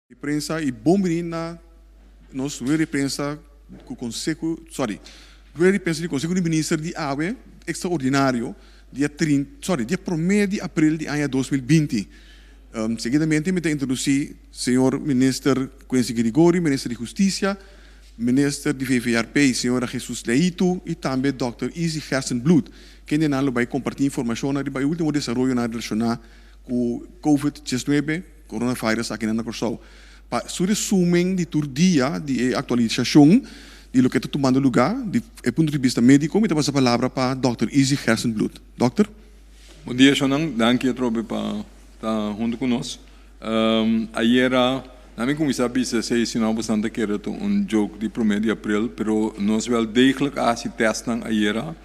Di prensa y bon bini na nos rueda di prensa cu Conseho, sorry, rueda di prensa di Conseho di Minister di awe extraordinario dia trin, sorry, dia prome di april di aña 2020. Seguidamente mi ta introduci señor Minister Quincy Girigorie, Minister di Husticia, Minister di VVRP, señora Jesus Leito y tambe Dòkter Izzy Gerstenbluth, kendenan lo bay comparti informacionnan riba e ultimo desaroyonan relaciona cu Covid 19, coronavirus, akinan na Kòrsou. Pa su resumen di tur dia di e aktualisashon di loke ta tumando lugá di e punto di bista médiko, mi ta pasa palabra pa dòkter Izzy Gerstenbluth. Dòkter. Bon dia shonnan, danki atrobe pa ta huntu ku nos. Ayera na mi kuminsá bisa esei si no bosan ta kere ta un joke di promé di aprel, pero nos wèl degelijk a hasi tèstnan ayera.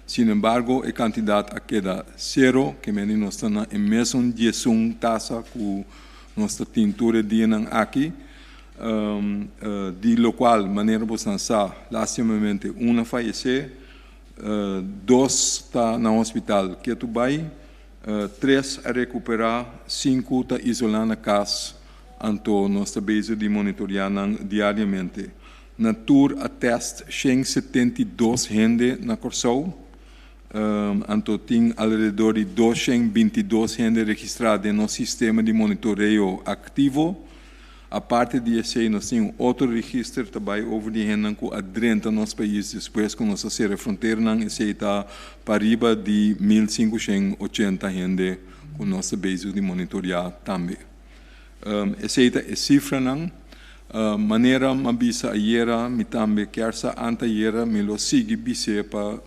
Sin embargo, e kantidat a keda sero, ke mende nos ta na e mesun 11 tasa ku nos ta tin tur e dianan aki, di lokual manera bosan sa, lastimamente un a fayesé, dos ta na hospital ketu bai, tres a rekuperá, sinku ta isolá na kas, anto nos ta bezig di monitoriá nan diariamente. Na tur a tèst 172 hende na Kòrsou, anto tin alrededor di 222 hende registrá den nos sistema di monitoreo aktivo. Aparte di esei nos tin un otro register ta bai over di hendenan ku a drenta nos pais despues ku nos a sera fronteranan, esei ta pariba di 1580 hende ku nos ta bezig di monitoriá tambe. Esei ta e sifranan. Manera m'a bisa ayera, mi tambe kier sa antayera, mi lo sigui bis'é pa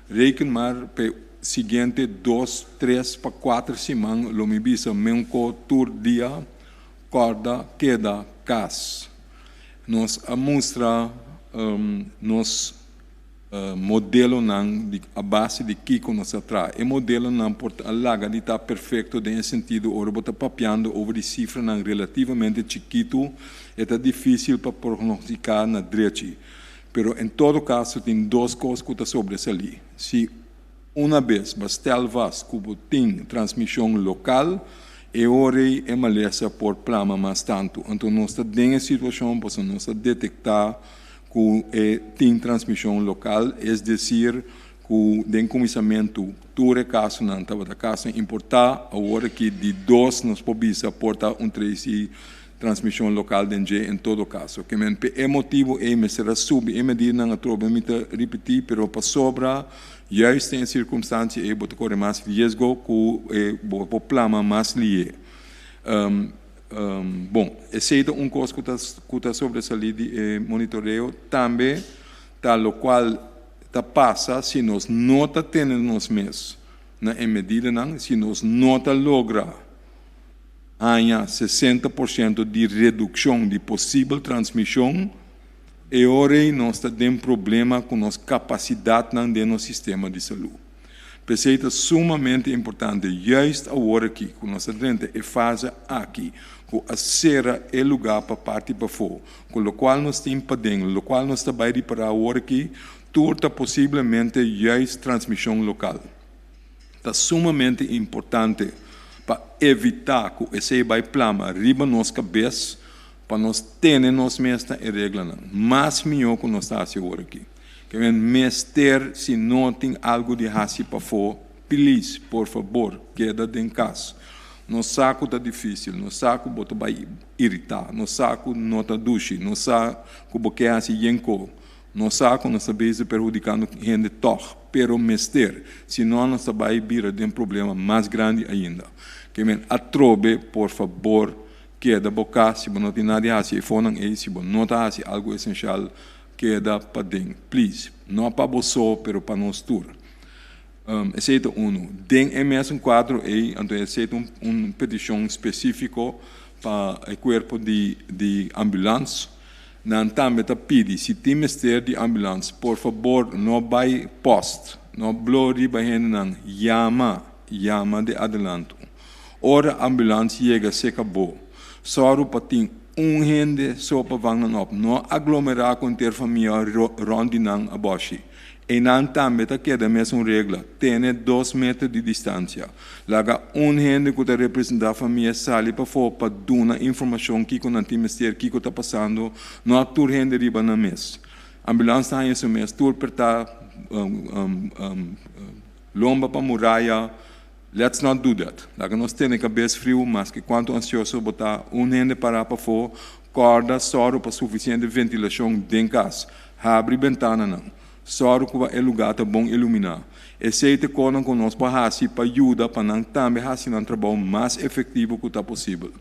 reken maar p'e siguiente dos, tres pa kuater siman lo mi bisa menko tur dia, kòrda keda kas. Nos a mustra nos Modelonan di a base di kiko nos a traha. E modelonan por ta laga di ta perfekto den e sentido ora bo ta papiando over di sifranan relativamente chikitu e ta difisil pa prognostiká na drechi. Pero en todo kaso tin dos kos ku ta sobresalí. Si una bes bo stel vast ku bo tin transmishon lokal e ora ei e malesa por plama mas tantu. Anto nos ta den e situashon pasobra nos a detektá ku e tin transmishon lokal, es desir ku den kuminsamentu tur e kasonan tabata kasonan importá, awor aki di dos nos por bisa por ta un tresi transmishon lokal den dje en todo kaso. Ke men p'e e motibu ei mester a subi e medidanan atrobe mi ta ripití, pero pasobra juist den e sirkumstansia ei bo ta kore mas riesgo ku e bo por plama mas lié. Bon, esei ta un kos ku ta ku ta sobresalí di e monitoreo. Tambe ta lokual ta pasa si nos no ta tene nos mes na e medidanan, si nos no ta logra haña 60% di redukshon di posibel transmishon, e ora ei nos ta den problema ku nos kapasidatnan den nos sistema di salú. P'esei ta sumamente importante juist awor aki ku nos ta drenta e fase aki ku a sera e lugá pa parti pafó, ku lokual nos tin paden, lokual nos ta bai ripará awor aki, tur ta posiblemente juist transmishon lokal. Ta sumamente importante pa evitá ku esei bai plama riba nos kabes pa nos tene nos mes na e reglanan mas mihó ku nos ta hasi awor aki. Ke men mester si no tin algu di hasi pafó, please, por fabor, keda den kas. Nos sa ku ta difísil, nos sa ku bo ta bai iritá, nos sa ku no ta dushi, nos sa ku bo ke hasi yen ko, nos sa ku nos ta bezig perhudikando hende tòg, pero mester, si no nos ta bai bira den problema mas grandi ainda. Ke men atrobe, por fabor, keda bo kas, si bo no tin nada di hasi efonan ei, si bo no ta hasi algu esenshal, Keda paden, please. No pa bo so, pero pa nos tur. Esei ta unu. Den e mesun kuadro ei, anto esei ta un petishon spesífiko pa e kuerpo di di ambulans. Nan tambe ta pidi, si tin mester di ambulans, por fabor no bai pòst, no blo riba hendenan, yama, yama di adelanto. Ora ambulans yega seka bo, sòru pa tin un hende so pa vang nan op. No aglomerá ku henter famia rònt di nan abòshi. Einan tambe ta keda mesun regla, tene dos meter di distansia. Laga un hende ku ta representá famia sali pafó pa duna informashon kiko nan tin mester, kiko ta pasando. No tur hende riba nan mes. Ambulans ta haña su mes tur pertá lomba pa muraya. Let's not do that. Laga nos tene kabes friu, maske kuantu ansioso bo ta, un hende pará pafó, kòrda sòru pa sufisiente ventilashon den kas. Habri bentananan. Sòru ku e lugá ta bon iluminá. Esei ta konan ku nos por hasi pa yuda pa nan tambe hasi nan trabou mas efektivo ku ta posibel.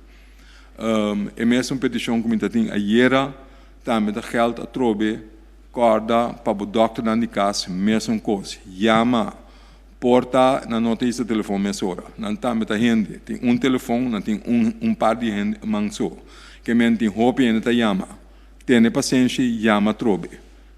E mesun petishon ku mi ta tin ayera tambe ta gèld atrobe, kòrda pa bo dòkternan di kas mesun kos. Yama! Por ta nan no ta hisa telefon mesora. Nan tambe ta hende. Tin un telefon, nan tin un un par di hende man so. Ke men tin hopi hende ta yama. Tene pasenshi, yama atrobe.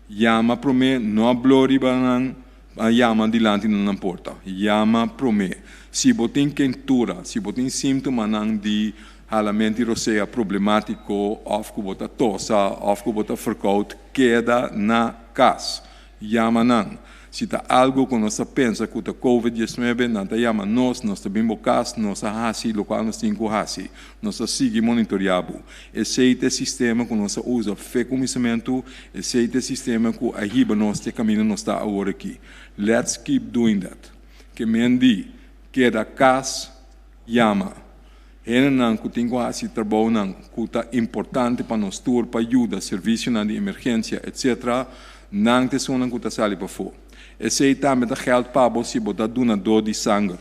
Yama promé, no a blo riba nan, a yama dilanti na nan porta. Yama promé. Si bo tin kentura, si bo tin síntomanan di halamento di rosea problemátiko òf ku bo ta tosa òf ku bo ta ferkout, keda na kas. Yama nan. Si ta algo ku nos ta pensa ku ta Covid 19, nan ta yama nos, nos ta bin bo kas, nos a hasi lokual nos tin ku hasi. Nos ta sigui monitoreá bo. Esei ta e sistema ku nos a usa fe kuminsamentu, esei ta e sistema ku a hiba nos te kaminda nos ta awor aki. Let's keep doing that. Ke men di, keda kas, yama. Hendenan ku tin ku hasi trabounan ku ta importante pa nos tur pa yuda servisionan di emergensia etc. Nan ta esunnan ku ta sali pafó. Esei tambe ta gèld pa bo si bo ta dunadó di sanger.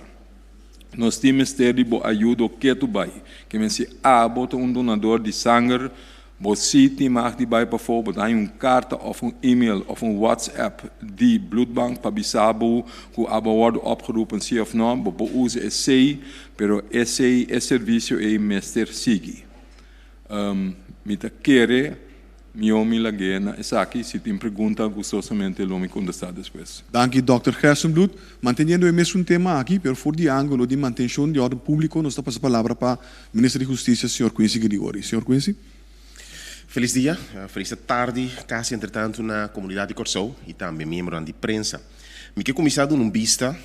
Nos tin mester di bo ayudo ketu bai. Ke men si abo ta un dunador di sanger, Bo si tin mag di bai pafó, bo ta haña un karta òf un email òf un WhatsApp di Bloedbank pa bisa bo ku abo a wòrdu opgeroepen si òf nò. Bo por usa esei, pero esei e servisio ei mester sigui. Mi ta kere mihó mi lag'é na esaki. Si tin pregunta gustosamente lo mi kontestá despues. Danki Dòkter Gerstenbluth. Manteniendo e mesun tema aki, pero for di ángulo di mantenshon di òrden públiko nos ta pasa palabra pa Minister di Hustisia, señor Quincy Grigori. Señor Quincy. Felis dia, felis tardi kasi entretantu na komunidat di Kòrsou i tambe miembronan di prensa. Mi ke kuminsá duna un bista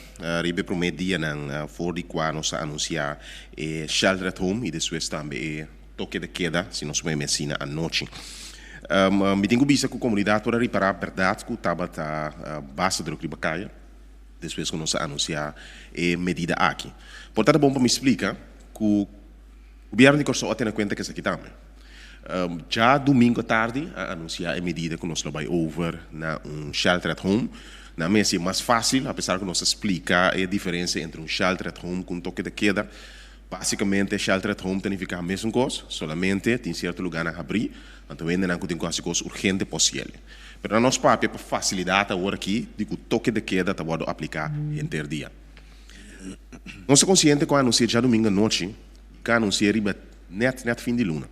riba e promé dianan for di kua nos a anunsiá e shelter at home i despues tambe e toke de keda, si nos meme asina, anochi. Mi tin ku bisa ku komunidat por a ripará bèrdat ku tabata basta druk riba kaya despues ku nos a anunsiá e medida aki. Por ta ta bon pa mi splika ku Gobièrnu di Kòrsou a tene kuenta ku esaki tambe. Djadumingu atardi a anunsiá e medida ku nos lo bai over na un shelter at home. Nan mester e mas fásil, apesar ku nos a splika e diferensia entre un shelter at home ku un toke de keda. Básikamente shelter at home ta nifiká mesun kos, solamente tin sierto lugánan habrí, anto hendenan ku tin ku hasi kos urgente por siele. Pero na nos papia pa fasilidat awor aki di ku toke de keda ta wòrdu apliká henter dia. Nos ta konsiente ku a anunsiá djadumingu anochi i ku a anunsiá riba nèt nèt fin di luna.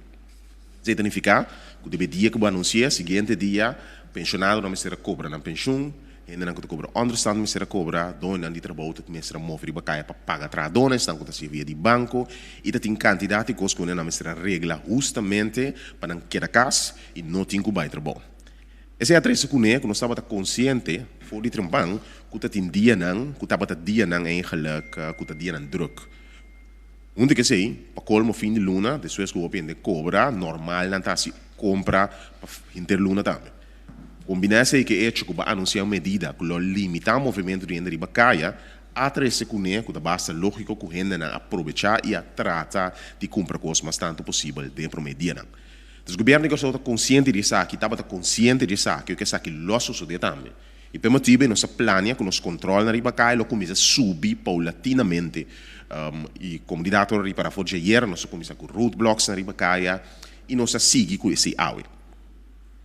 Esei ta nifiká ku debe dia ku bo anunsiá, siguiente dia penshonadonan mester a kobra nan penshun, hendenan ku ta kobra ònderstand mester a kobra, doñonan di trabou ta mester a move riba kaya pa paga trahadónan, esnan ku ta hasié via di banko i ta tin kantidat di kos ku nan mester a regla hustamente pa nan keda kas i no tin ku bai trabou. Esei a trese kuné ku nos tabata konsiente for di trempan ku ta tin dianan ku tabata dianan eigenlik ku ta dianan drùk. Huntu ku esei, pa kolmo fin di luna, despues ku hopi hende kobra, normal nan ta hasi kompra pa henter luna tambe. Kombiná esei ku e echo ku bo a anunsiá un medida ku lo limitá movementu di hende riba kaya, a trese kuné ku ta basta lógiko ku hendenan a probechá i a trata di kumpra kos mas tantu posibel den e promé dianan. Dus gobièrnu di Kòrsou ta konsiente di esaki, tabata konsiente di esaki, ku esaki lo a sosodé tambe. I pa e motibu ei nos a plania ku nos kòntròlnan riba kaya lo kuminsá subi poulatinamente. I komunidat ora ripará for djayer nos a kuminsá ku roadblocks nan riba kaya i nos a sigui ku esei awe.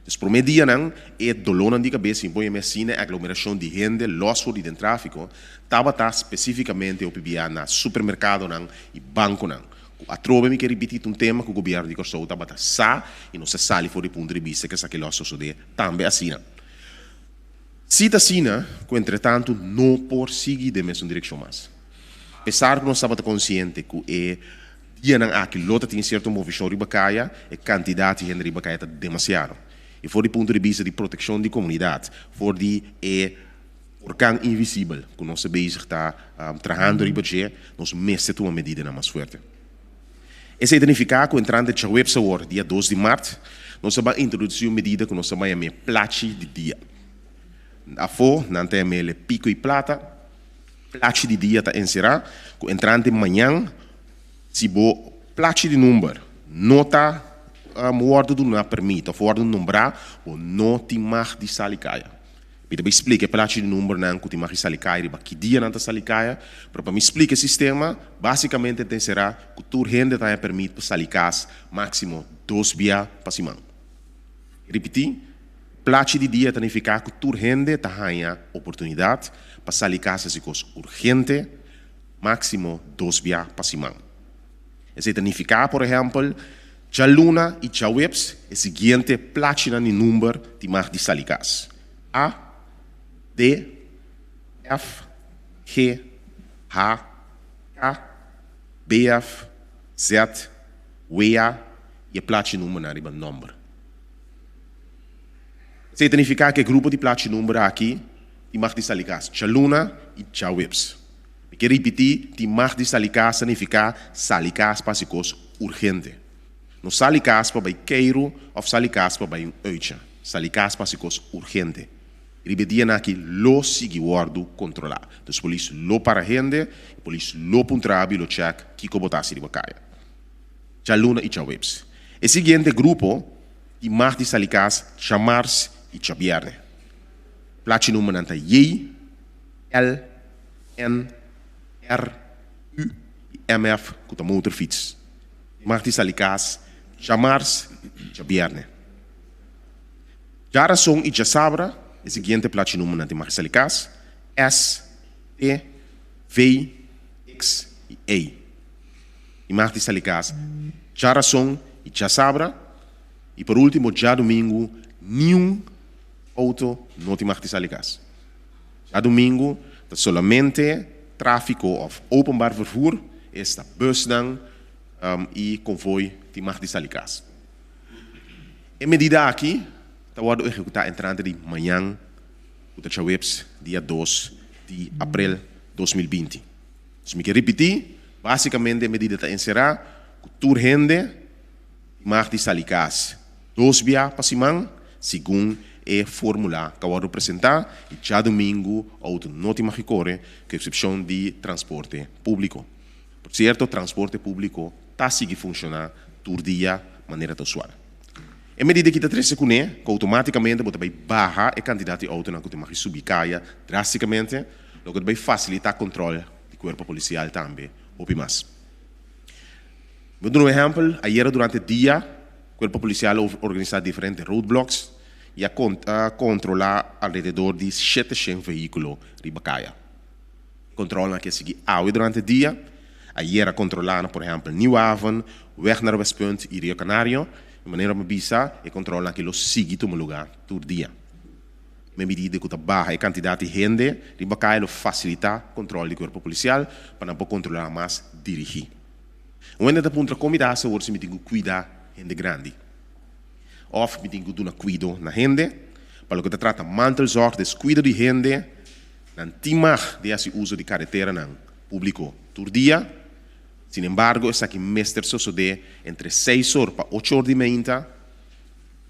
Dus promé dianan e dolónan di kabes sin por yama asina e aglomerashon di hende lòs for di den tráfiko tabata spesífikamente hopi bia na supermerkadonan i bankonan. Ku atrobe mi ke ripití ta un tema ku gobièrnu di Kòrsou tabata sa i nos a sali for di punto di bista ku esaki lo a sosodé tambe asina. Si ta asina ku entretantu no por sigui den mesun direkshon mas. Apesar ku nos tabata konsiente ku e dianan aki lo ta tin sierto movishon riba kaya, e kantidat di hende riba kaya ta demasiado. I for di punto di bista di protekshon di komunidat, for di e. Orkan invisibel ku nos ta bezig ta trahando riba dje, nos mester tuma medidanan mas fuerte. Esei ta nifiká ku entrante djaweps awor, dia dos di mart, nos ta ban introdusí un medida ku nos ta ban yam'é plachi di dia. Afó nan ta yam'é le piko i plata. Plachi di dia ta enserá ku entrante mañan si bo plachi di number no ta wòrdu duná permit òf wòrdu nombrá, bo no tin mag di sali kaya. Mi ta bai splika e plachi di numbernan ku tin mag di sali kaya riba ki dia nan ta sali kaya, pero pa mi splika e sistema, basikamente ta enserá ku tur hende ta haña permit pa sali kas máksimo dos bia pa siman. Ripití, plachi di dia ta nifiká ku tur hende ta haña oportunidat pa sali kas hasi kos urgente máksimo dos bia pa siman. Esei ta nifiká, por ehèmpel, djaluna i djaweps e siguiente plachinan di number tin mag di sali kas, A, D, F, G, H, K, B, F, Z, W, A i e plachi numbernan riba nòmber. Esei ta nifiká ku e grupo di plachi number aki tin mag di sali kas djaluna i djaweps. Mi ke ripití, tin mag di sali kas ta nifiká sali kas pa hasi kos urgente. No sali kas pa bai keiru òf sali kas pa bai un uitje. Sali kas pa hasi kos urgente. Riba e dianan aki lo sigui wòrdu kontrolá. Dus polis lo para hende i polis lo puntra bo i lo chèk kiko bo ta hasi riba kaya. Djaluna i djaweps. E siguiente grupo tin mag di sali kas djamars i djabièrnè. Plachi numbernan ta J, L, N, R, U i MF ku ta motorfiets. Mag di sali kas djamars i djabièrnè. Djarason i djasabra e siguiente plachi numbernan tin mag di sali kas, S, T, V, X i E. I mag di sali kas djarason i djasabra. I por ultimo djadumingu niun outo no tin mag di sali kas. Djadumingu ta solamente tráfiko òf openbaar vervoer, esta busnan i konvoi tin mag di sali kas. E medida aki ta wòrdu ehekutá entrante di mañan ku ta djaweps dia dos di aprel 2020. Dus mi ke ripití, básikamente e medida ta enserá ku tur hende tin mag di sali kas dos bia pa siman, segun e fórmula ku a wòrdu presentá, i djadumingu outo no tin mag di kore, ku eksepshon di transporte públiko. Por sierto, transporte públiko ta sigui funshoná tur dia manera ta usual. E medida aki ta trese kuné ku outomátikamente bo ta bai baha e kantidat di outonan ku tin mag di subi kaya drástikamente, loke ta bai fasilitá kontròl di kuerpo polisial tambe hopi mas. Mi duna un ehèmpel, ayera durante dia Kuerpo Polisial a organisá diferente roadblocks i a kontrolá alrededor di 700 vehíkulo riba kaya. E kontrolnan aki a sigui awe durante dia. Ayera a kontrolá na por ehèmpel Nieuw Haven, Weg naar Westpunt i Rio Canario. Di manera mi bisa, e kontrolnan aki lo sigui tuma lugá tur dia. Me medida ku ta baha e kantidat di hende riba kaya lo fasilitá kontrol di kuerpo polisial pa nan por kontrolá mas dirigí. Un hende ta puntra kon mi ta hasi awor si mi tin ku kuida hende grandi òf mi tin ku duna kuido na hende. Pa loke ta trata mantelzorg, des kuido di hende, nan tin mag di hasi uso di kareteranan públiko tur dia. Sinembargo esaki mester sosodé entre seis or pa ocho or di meinta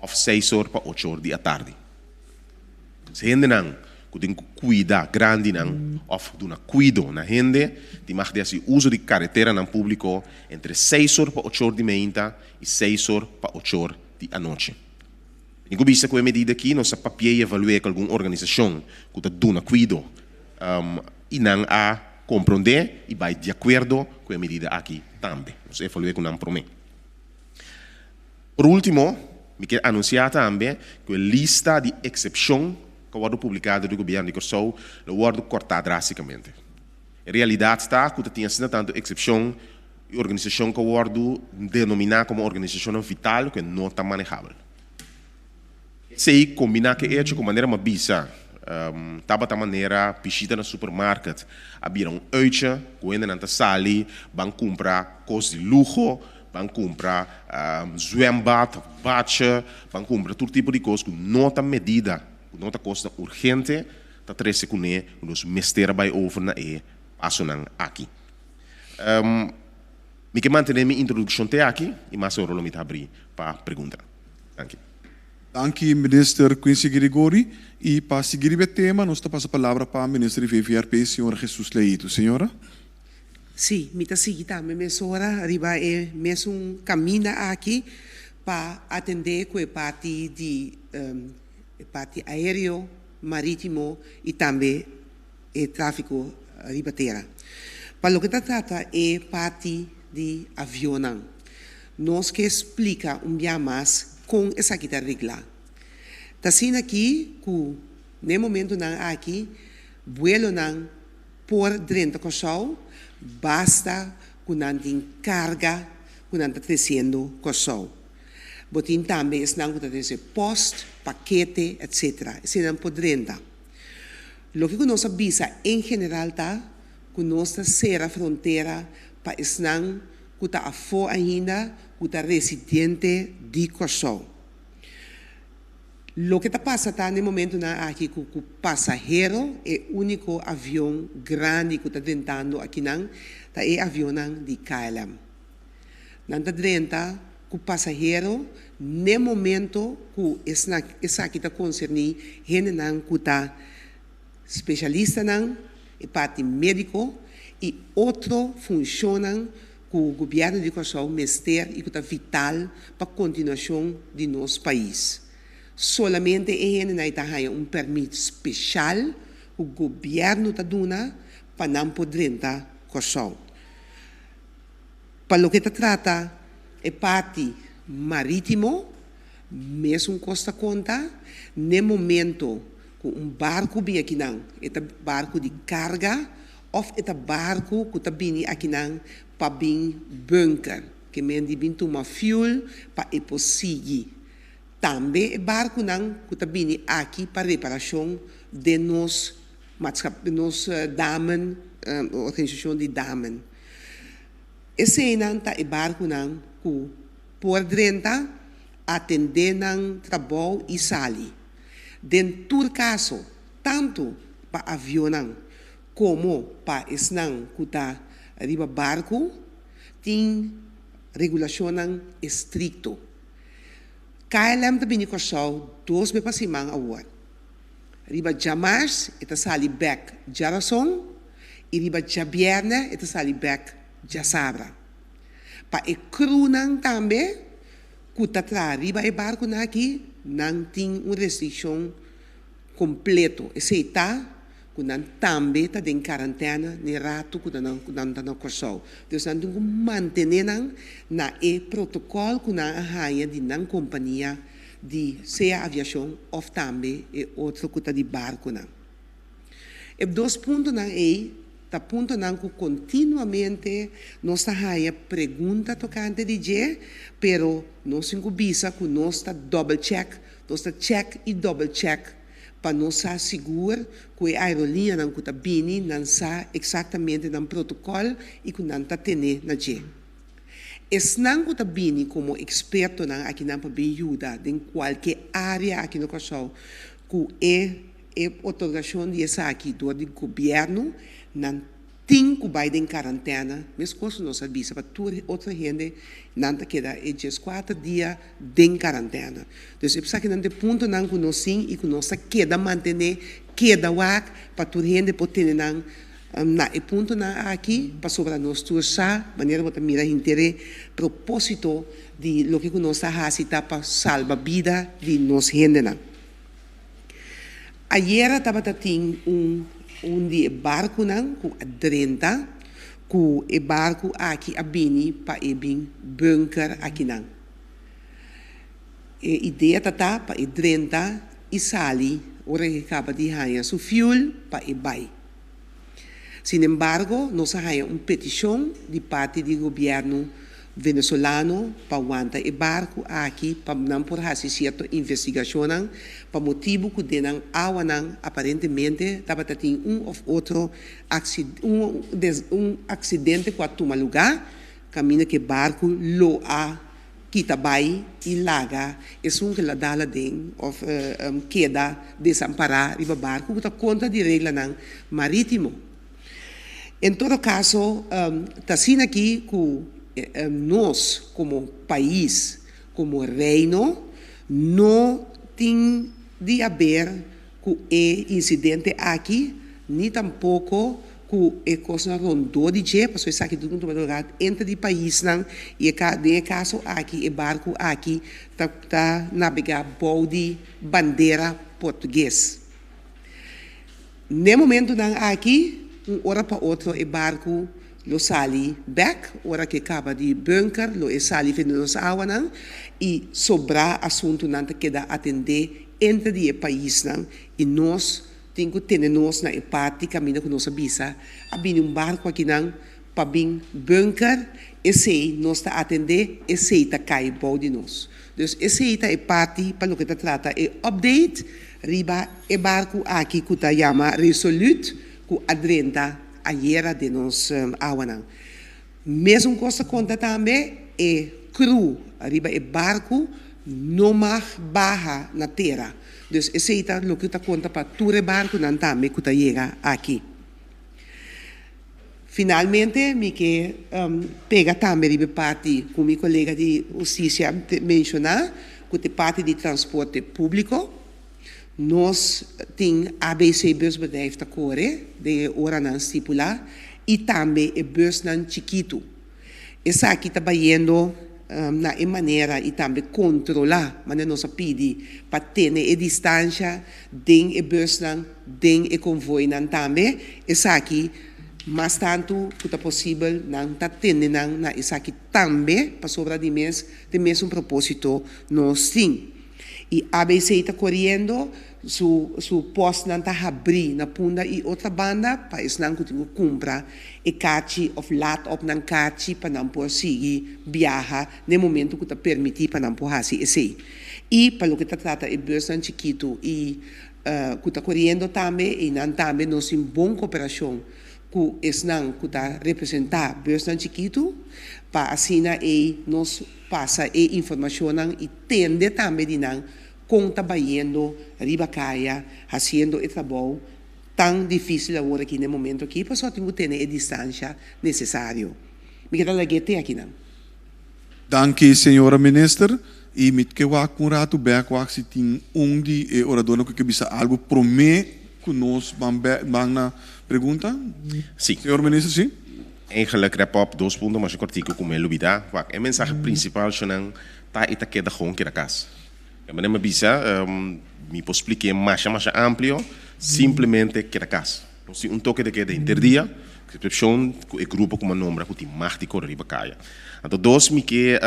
òf seis or pa ocho or di atardi. Dus hendenan ku tin ku kuida grandinan òf duna kuido na hende tin mag di hasi uso di kareteranan públiko entre seis or pa ocho or di meinta i seis or pa ocho or di anochi. Mi ku bisa ku e medida aki nos a papia i evalu'é ku algun organisashon ku ta duna kuido i nan a komprondé i bai di akuerdo ku e medida aki tambe. Nos a evalu'é ku nan promé. Por último, mi ke anunsiá tambe ku e lista di eksepshon ku a wòrdu publiká dor di Gobièrnu di Kòrsou lo wòrdu kòrtá drástikamente. E realidat ta ku ta tin asina tantu eksepshon i organisashon ku a wòrdu denominá komo organisashonnan vital ku e no ta manehabel. Esei kombiná ku e echo ku manera mi a bisa tabata manera bishita na supermarket a bira un uitje ku hendenan ta sali ban kumpra kos di luho, ban kumpra zwembad of badje, ban kumpra tur tipo di kos ku no ta medida, ku no ta kosnan urgente. ta trese kuné ku nos mester a bai over na e pasonan aki. Mi ke mantené mi introdukshon te aki i mas ora lo mi ta habrí pa preguntanan. Danki. Danki Minister Quincy Girigorie. I pa sigui riba e tema nos ta pasa palabra pa Minister di VVRP, señora Jesus Leito. Señora. Sí, mi ta sigui tambe mesora riba e mesun kaminda aki pa atendé ku e parti di e parti aéreo, marítimo i tambe e tráfiko riba tera. Pa loke ta trata e parti di avionnan, nos ke splika un bia mas kon esaki ta reglá. Ta asina aki ku n'e momentunan aki buelonan por drenta Kòrsou basta ku nan tin karga ku nan ta tresiendo Kòrsou. Bo tin tambe esnan ku ta trese pòst, pakete, etsetera. Eseinan por drenta. Loke ku nos a bisa en general ta ku nos ta sera frontera pa esnan ku ta afó ainda ku ta residente di Kòrsou. Loke ta pasa ta na e momentunan aki ku ku pasahero e úniko avion grandi ku ta drentando akinan ta e avionnan di KLM. Nan ta drenta ku pasahero n'e momento ku esaki ta konserní hendenan ku ta spesialistanan, e parti médiko i otro funshonnan ku gobièrnu di Kòrsou mester i ku ta vital pa kontinuashon di nos pais. Solamente e hendenan ei ta haña un pèrmit speshal ku gobièrnu ta duna pa nan por drenta Kòrsou. Pa loke ta trata e parti marítimo, mesun kos ta konta. N'e momento ku un barku bin akinan, e ta barku di karga òf e ta barku ku ta bini akinan pa bin bunker, ke men di bin tuma fuel pa e por sigui. Tambe e barkunan ku ta bini aki pa reparashon den nos nos damen, organisashon di damen. Eseinan ta e barkunan ku por drenta, atendé nan trabou i sali. Den tur kaso, tantu pa avionnan komo pa esnan ku ta riba barku, tin regulashonnan estrikto. KLM ta bini Kòrsou dos be pa siman awor. Riba djamars e ta sali bèk djarason i riba djabièrnè e ta sali bèk djasabra. Pa e crewnan tambe ku ta traha riba e barkunan aki, nan tin un restrikshon kompleto. Esei ta ku nan tambe ta den karantèna n'e ratu ku nan ta na Kòrsou. Dus nan tin ku mantené nan na e protokòl ku nan a haña di nan kompania di sea aviashon òf tambe e otro ku ta di barkunan. E dos puntonan ei ta puntonan ku kontinuamente nos ta haña pregunta tokante di dje, pero nos tin ku bisa ku nos ta dòbel chèk, nos ta chèk i dòbel chèk pa nos sa sigur ku e aerolíneanan ku ta bini nan sa eksaktamente nan protokòl i ku nan ta tene na dje. Esnan ku ta bini komo ekspertonan akinan pa bin yuda den kualke área aki na Kòrsou ku e e otorgashon di esaki dor di gobièrnu, nan tin ku bai den karantèna, meskos ku nos a bisa pa tur otro hende, nan ta keda e dieskuater dia den karantèna. Dus esakinan ta e puntonan ku nos tin i ku nos ta keda mantené, keda wak pa tur hende por tene nan Na e puntonan aki, pasobra nos tur sa, manera bo ta mira henter e propósito di loke ku nos ta hasi ta pa salba bida di nos hendenan. Ayera tabata tin un un di e barkunan ku a drenta, ku e barku aki a bini pa e bin bunker akinan. E idea ta ta pa e drenta i sali ora e kaba di haña su fuel pa e bai. Sinembargo, nos a haña un petishon di parti di gobièrnu venezolano pa wanta e barku aki pa nan por hasi sierto investigashonnan pa motibu ku den nan awanan aparentemente tabata tin un òf otro un aksidente ku a tuma lugá kaminda ku e barku lo a. kita bai i laga esun ku el a dal aden òf keda desampará riba barku ku ta kontra di reglanan marítimo. En todo kaso, ta asina aki ku nos komo pais, komo Reino, no tin di haber ku e insidente aki, ni tampoko ku e kosnan rondó di dje, pasobra esaki tur tuma lugar entre di paisnan i e den e kaso aki e barku aki ta ta nabegá bou di bandera portugues. N'e momentunan aki, un ora pa otro e barku lo sali bèk, ora ku e kaba di bunker lo e sali for di nos awanan i sobrá asuntunan ta keda atendé entre di e paisnan i nos tin ku tene nos na e parti kaminda ku nos a bisa a bini un barku akinan pa bin bunker, esei nos ta atendé, esei ta kai bou di nos. Dus esei ta e parti pa loke ta trata e update riba e barku aki ku ta yama Resolute ku a drenta ayera den nos awanan. Mesun kos ta konta tambe e crew riba e barku no mag baha na tera. Dus esei ta loke ta konta pa tur e barkunan tambe ku ta yega aki. Finalmente mi ke pega tambe riba e parti ku mi kolega di hustisia a menshoná, ku ta e parti di transporte públiko. Nos tin ABC Busbedrijf ta kore den e oranan stipulá i tambe e bùsnan chikitu. Esaki ta bayendo na e manera i tambe kontrolá manera nos a pidi pa tene e distansha den e busnan, den e konvoinan tambe. Esaki mas tantu ku ta posibel nan ta tene nan na esaki tambe pasobra di mes den mesun propósito nos tin. I ABC ta koriendo Su su postnan ta habrí na Punda i otra banda pa esnan ku tin ku kumpra e kachi òf lat òp nan kachi pa nan por sigui biaha n'e momentu ku ta permití pa nan por hasi esei. I pa loke ta trata e busnan chikitu i ku ta koriendo tambe, einan tambe nos tin bon koperashon ku esnan ku ta representá busnan chikitu pa asina ei nos pasa e informashonnan i tende tambe di nan Kon ta bayendo riba kaya hasiendo e trabou tan difísil awor aki na e momento aki pasobra tin ku tene e distansha nesesario. Mi ke ta lag'é te akinan. Danki señora minister y mi ke wak un rato bek wak si tin un di e oradornan ku ke bisa algo prome ku nos ban ban na pregunta. Si. Señor minister si. Eigenlijk wrap up dos punto masha kortiku ku mi a lubida. Wak e mensahe principal shonan ta y ta keda gewoon keda kas. E manera mi a bisa, mi por splik'é masha masha amplio, simplemente keda kas. Nos tin un toke de keda henter dia, ku eksepshon ku e grupo ku mi a nombra ku tin mag di kore riba kaya. Anto dos mi ke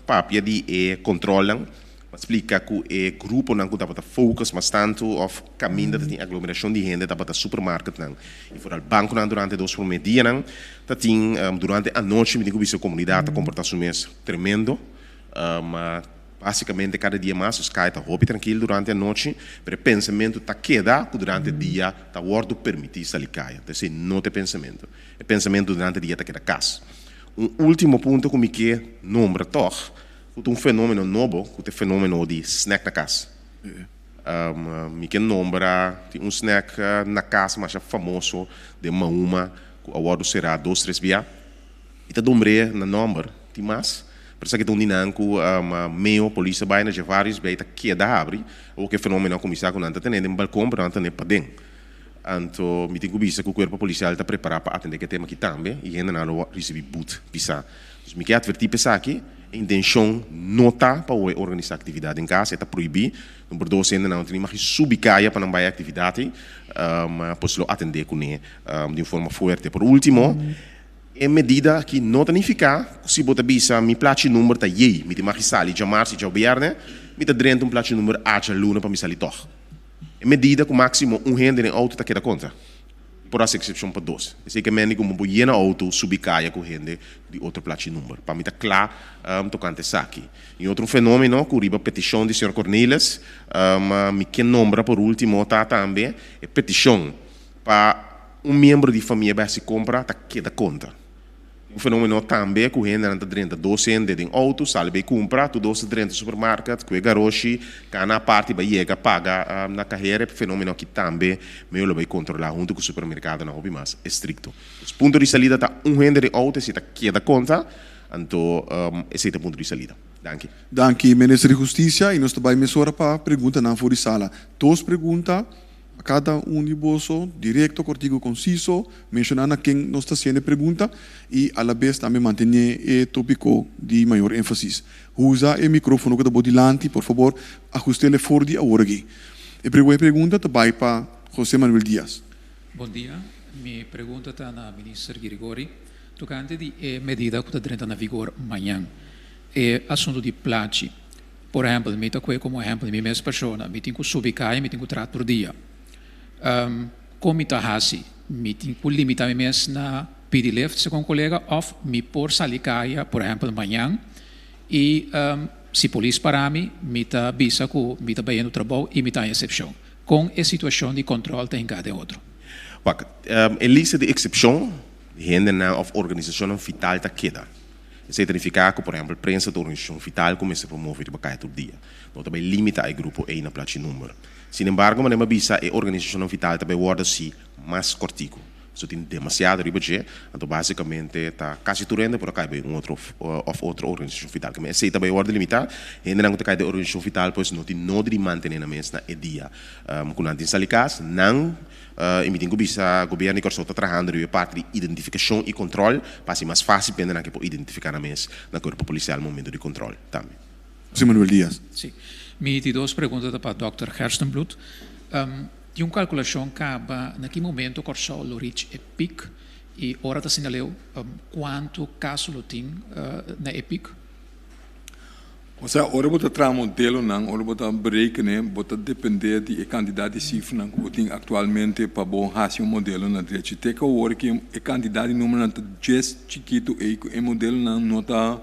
papia di e kontrolnan, mi a splika ku e gruponan ku tabata focus mas tantu òf kaminda ta tin aglomerashon di hende tabata supermarketnan i foral bankonan durante dos promé dianan. Ta tin durante anochi mi tin ku bisa komunidat ta komportá su mes tremendo. Básicamente cada dia mas Sky ta hopi trankil durante anochi, pero e pensamentu ta keda ku durante dia ta wòrdu permití sali kaya. Entonces esei no ta e pensamentu. E pensamentu durante dia ta keda kas. Un último punto ku mi ke nombra tòg, ku ta un fenómeno nobo, ku ta e fenómeno di snack na kas. Mi ke nombra tin un snack na kas masha famoso den Mahuma ku a wòrdu será dos tres bia. I ta dombr'é na nòmber. Tin mas, pero esaki ta un di nan ku meo polis a bai na dje vários bia i ta keda habri. Awor ku e fenómeno a kuminsá ku nan ta ten'é den balkon pero nan ta ten'é paden. Anto mi tin ku bisa ku kuerpo polisial ta prepará pa atendé ku e tema aki tambe i hendenan lo risibí but pisá. Dus mi ke atvertí pa esaki, e intenshon no ta pa wou e organisá aktividat den kas, e ta prohibí. Number dos, hendenan no tin mag di subi kaya pa nan bai e aktividat ei, pues lo atendé kuné di un forma fuerte. Por último, E medida aki no ta nifiká ku si bo ta bisa mi plachi number ta yei, mi tin mag di sali djamars i djabièrnè, mi ta drenta un plachi number a djaluna pa mi sali tòg. E medida ku máksimo un hende den outo ta keda konta. Por hasi eksepshon pa dos. Esei ke mende ku bo por yena outo subi kaya ku hende di otro plachi number. Pa mi ta kla tokante esaki. I otro fenómeno ku riba petishon di señor Cornelis mi ke nombra por último ta tambe e petishon pa Un miembro di famia bai hasi kompra ta keda konta. Un fenomeno tambe ku hendenan ta drenta dos hende den outo, sali bai kumpra, tur dos ta drenta supermarket, ku e garoshi, kana apart i bai yega paga na kahera. E fenomeno aki tambe meo lo bai kontrolá huntu ku supermerkadonan hopi mas estrikto. Dus punto di salida ta un hende den outo, esei ta keda konta, anto esei ta punto di salida. Danki. Danki Minister di Hustisia i nos ta bai mesora pa preguntanan for di sala. Dos pregunta. Pa kada un di boso, direkto, kortiku, konsiso, menshoná na ken nos ta hasiendo e pregunta i alabes tambe mantené e tópiko di mayor énfasis. Usa e mikrófono ku ta bo dilanti, por fabor, ahust'el for di awor aki. E promé pregunta ta bai pa José Manuel Diaz. Bon dia. Mi pregunta ta na Minister Girigori tokante di e medida ku ta drenta na vigor mañan, e asuntu di plachi. Por ehempel, mi ta kue komo ehempel mi mes persona, mi tin ku subi kaya, mi tin ku traha tur dia. Kon mi ta hasi? Mi tin ku limita mi mes na pidi lift segun kolega òf mi por sali kaya, por ehempel mañan, i si polis para mi, mi ta bisa ku mi ta bayendo trabou i mi ta haña eksepshon. Kon e situashon di kòntròl ta hinká den otro? Wak, e lista di eksepshon di hendenan òf organisashonnan vital ta keda. Esei ta nifiká ku, por ehèmpel, prensa ta un organisashon vital ku mester por move riba kaya tur dia. No ta bai limitá e grupo ei na plachi number. Sin embargo, manera mi a bisa, e organisashonnan vital ta bai wòrdu hasi mas kòrtiku. Pasobra tin demasiado riba dje, anto básikamente ta kasi tur hende por a kai bai un otro òf otro organisashon vital. Keme esei ta bai wòrdu limitá. Hendenan ku ta kai den organisashon vital pues no tin nodi di mantené nan mes na e dia ku nan tin sali kas. Nan I mi tin ku bisa Gobierno di Kòrsou ta trahando riba e parti di identifikashon i kòntròl pa hasi mas fásil pa hendenan ke por identifiká nan mes na kuerpo polisial momento di kòntròl tambe. José Manuel Diaz. Sí. Mi di dos pregunta ta pa dòkter Gerstenbluth. Tin un kalkulashon kaba na ki momento Kòrsou lo reach e piek i ora ta asina leu kuantu kaso lo tin na e piek? Osea, ora bo ta traha modelonan, ora bo ta berekené, bo ta dependé di e kantidat di sifranan ku bo tin aktualmente pa bo hasi un modelo na drechi. Te ku awor ki e kantidat di numeronan ta djes chikitu ei ku e modelonan no ta,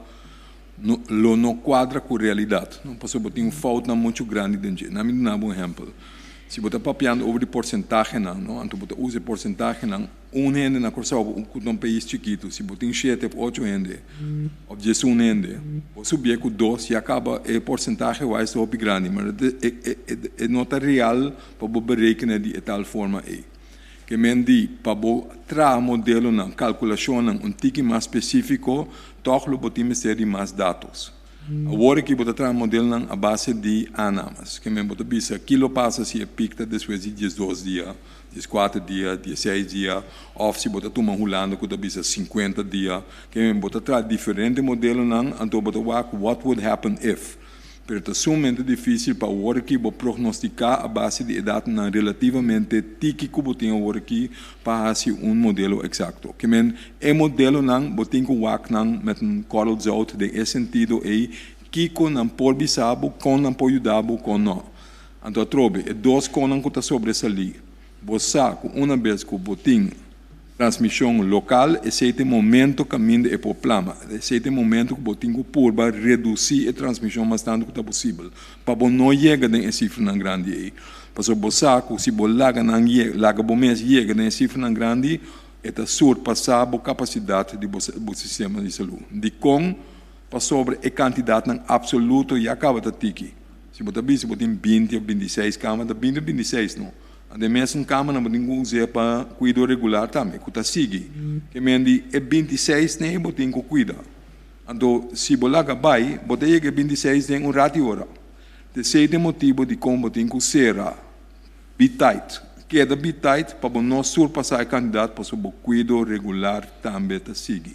no, lo no kuadra ku realidat, no, pasobra bo tin un foutnan muchu grandi den dje. Na mi duna bo un ehèmpel. Si bo ta papiando over di porsentahenan, no, anto bo ta usa e porsentahenan. Un hende na Kòrsou ku ta un pais chikitu, si bo tin shete òf ocho hende òf diesun hende, bo subié ku dos ya kaba e porsentahe wais ta hopi grandi, ma e no ta real pa bo berekene di e tal forma ei. Ke men di pa bo traha modelonan, kalkulashonnan un tiki mas spesífiko, tòg lo bo tin mester di mas datos. Awor aki bo ta traha modelnan a base di aannames. Ke men bo ta bisa ki lo pasa si e pik ta despues di diesdos dia, dieskuater dia, diesseis dia, òf si bo ta tuma Hulanda ku ta bisa sinkuenta dia. Ke men bo ta traha diferente modelonan, anto bo ta wak what would happen if. Pero ta sumamente difísil pa awor aki bo prognostiká a base di e datonan relativamente tiki ku bo tin awor aki pa hasi un modelo eksakto. Ke men e modelonan bo tin ku wak nan met un korrel zout den e sentido ei kiko nan por bisa bo, kon nan por yuda bo, kon no. Anto atrobe e dos konnan ku ta sobresalí, bo sa ku una bes ku bo tin Transmishon lokal, esei ta e momento kaminda e por plama. Esei ta e momento ku bo tin ku purba redusí e transmishon mas tantu ku ta posibel, pa bo no yega den e sifranan grandi ei. Pasobra bo sa ku si bo laga nan laga bo mes yega den e sifranan grandi, e ta surpasá bo kapasidat di bo bo sistema di salú. Dikon? Pasobra e kantidatnan apsoluto ya kaba ta tiki. Si bo ta bisa bo tin 20 òf 26 kama, ta 20 òf 26 no. Den mesun kamanan bo tin ku us'é pa kuido regular tambe, ku ta sigui. Ke men di e 26 nei bo tin ku kuida. Anto si bo laga bai, bo ta yega e 26 den un rati ora. T'esei ta e motibu dikon bo tin ku sera, be tight. Keda be tight pa bo no surpasá e kantidat pasobra bo kuido regular tambe ta sigui.